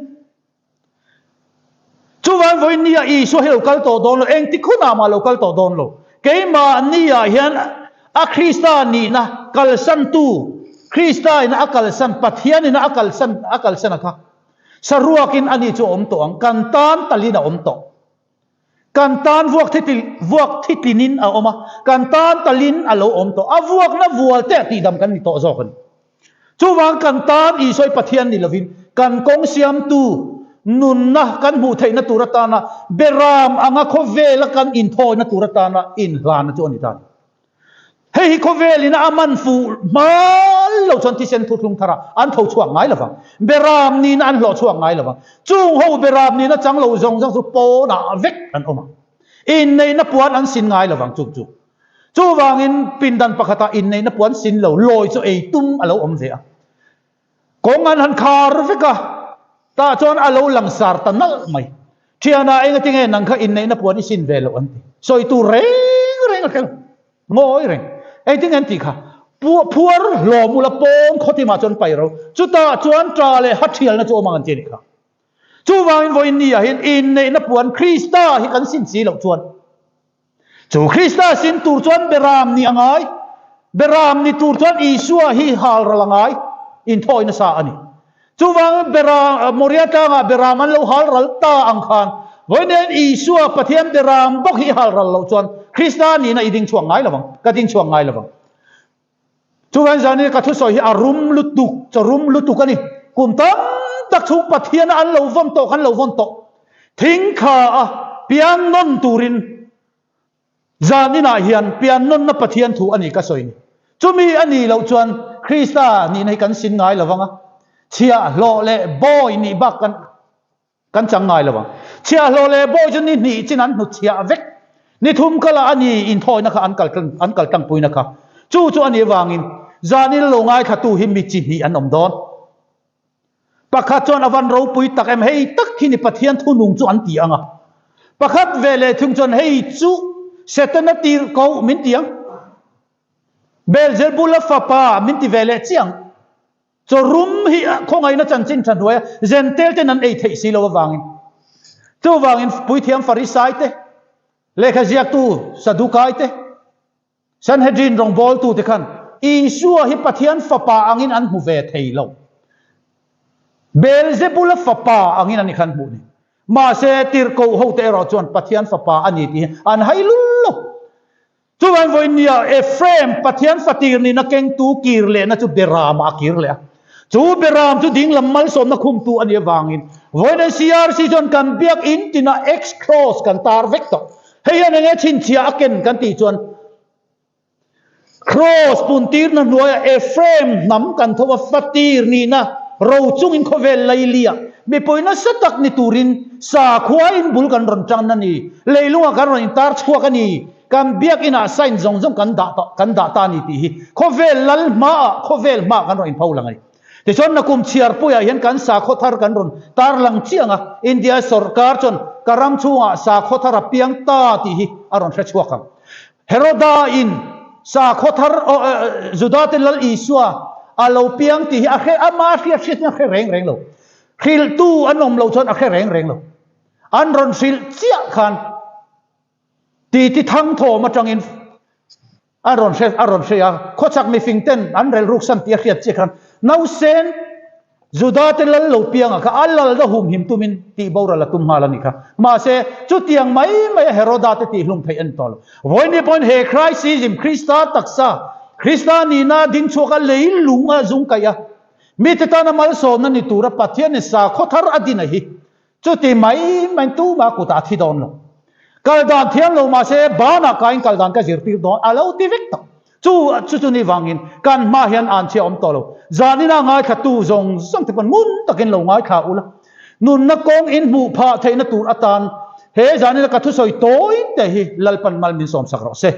Chuvan vawiin ni ah Isua hi lo kal tawh dawn lo, engtik hunah mah lo kal tawh dawn lo. Keimahni ah hian a Krista nihna kalsantu, Krista ina a kalsan, Pathian ina a kalsan, a kalsan a kha saruakin ani chu a awm tawh ang, kan tan talin a awm tawh. Kan tan vuak thi vuak thi tlinin a awm a, kan tan talin a lo awm tawh. A vuakna vual te ah tihdam kan ni tawh zawk a ni. Chuvang kan tan Isua hi Pathian ni lovin kan kawng siamtu nunna kan hmuh theihna tur atana beram anga khawvela kan inthawina tur atana inhlana chu a ni ta a ni. Hei hi khawvelin a man fuh hmal lo chuan thisen thuthlung thara an tho chhuak ngai lovang. Beram nina an hlawh chhuak ngai lovang. Chung ho beram nina chang lo zawng zawng chu pawnah vek an awm ang. Inneihna puan an sin ngai lovang chung chu. Chuvangin pindan pakhatah inneihna puan sin lo lawi chu ei tum a lo awm ve a. Kawng an han khar vek a, tah chuan a lo langsar ta nalh mai. Thianah engatinge nang kha inneihna puan i sin ve loh an ti. Sawi tur reng reng. reng a hre lo. Ngawi reng. Engtin nge an tih kha? Phuar hlawm ula pawn khawtimah chuan pai ro. Chutah chuan ṭa leh ha ṭhialna chu awm ang an ti a nih kha. Chuvangin vawiin ni ah hian inneihna puan Krista hi kan sin si loh chuan chu Krista sin tur chuan Beram ni a ngai. Beram ni tur chuan Isua hi hal ral a ngai. Inthawi nasa a ni. Chuvangin Beram, Moria tlangah Beram an lo hal ral ta ang khan vawiin hian Isua Pathian Beram bawk hi hal ral loh chuan Krista nihna i ding chhuak ngai lo vang, ka ding chhuak ngai lo vang. Chuvangin zanin ka thusawi hi a rum lutuk, chaw rum lutuk a ni. Kum tam tak chhung Pathiana an lo vawn tawh kan lo vawn tawh. Thing kha a piang nawn turin Zaninah hian piannawnna Pathian thu a ni ka sawi ni. Chumi a nih loh chuan Krista nihna hi kan sin ngai lo vang a, chhiahhlawh leh bawi nih bak kan kan chang ngai lo vang. Chhiahhlawh leh bawi chu ni hnih chin an hnutchhiah vek. Ni thum kala a ni inthawina kha an kal an kal tlangpuina kha. Chu chu a nih avangin zanin lo ngaithlatu hi mi chi hnih an awm dawn. Pakhat chuan a van ropui tak em, hei tak hi ni Pathian thunung chu an ti ang a. Pakhat ve leh thung chuan hei chu Setana tir ko min ti ang. Beelzebula fapa min ti ve leh chiang. Chaw rum hi khawngaihna chanchin tha hnuaia Zentel ten an ei theih si lo avangin. Chuvangin puithiam Farisai te, lehkha ziaktu Sadukai te, Sanhedrin rawngbawltute khan Isua hi Pathian Fapa angin an hmu ve thei lo. Beelzebula fapa angin an khan hmuh ni. Mahse, tirhkoh hote erawh chuan Pathian Fapa a ni tih hi an hai lul lo. Chuvang vawinia Ephraim Pathian fatir nihna kengtu kir lehna chu Beramah a kir leh a. Chu Beram chu dinglam malsawmna khumtu a nih avangin vawiin CRC chuan kan biak in tinah X-Cross kan tar vek tawh. Hei hian enge chhinchhiah a ken kan tih chuan Kraws puntirna hnuaiah Ephraim hnam kan tho a, fatir nihna ro chungin khawvel lailiah mipui nasa tak ni turin sakhuain bul kan rawn tan a ni, leilungah kan rawn intar chhuak a ni, kan biakinah sign zawng zawng kan dah tawh kan dah ta a ni tih hi khawvel lal hmaah khawvel hmaah kan rawn inpho lang a ni. Tichuan nakum chhiarpuiah hian kan sakhaw thar kan rawn tarlang chiang a, India sawrkar chuan ka ram chhungah sakhaw thar a piang ta tih hi a rawn hre chhuak ang. Heroda in sakhaw thar Juda te Lal Isua a lo piang tih hi a hre ama hriat hriat in a hre reng reng lo. Hrilhtu an awm loh chuan a hre reng reng lo. An rawn hrilh chiah khan titi thangthawm atangin A rawn hre, a rawn hre a, khawchhak mifing ten an rel ruk san tih a hriat chiah khan nausen Juda te lal lo pianga kha a lalna humhim tumin tih boral a tum nghal a nih kha. Mahse, chutiang mai mai a Heroda te tih hlum theih a ni tawh lo. Vawiin pawhin he Christism, Krista taksa, Krista nihna ding chhuak a leilung a zung kaih a, mite tana malsawmna ni tura Pathianin sakhaw thar a din a hi Chuti mai mai tumah kutah a thi dawn lo. Kal dan thiam lo mahse banah kain kal dan ka zirtir dawn a lo ti vek tawh. Chu chu chu ni vangin kan hma hian an chhia awm tawh lo. Zanina ngaithlatu zawng zawng te pawn ngun takin lo ngaithla ula. Nunna kawng in hmuh phah theihna tur atan he zanina ka thusawi tawi te hi Lalpan mal min sawmsak rawh se.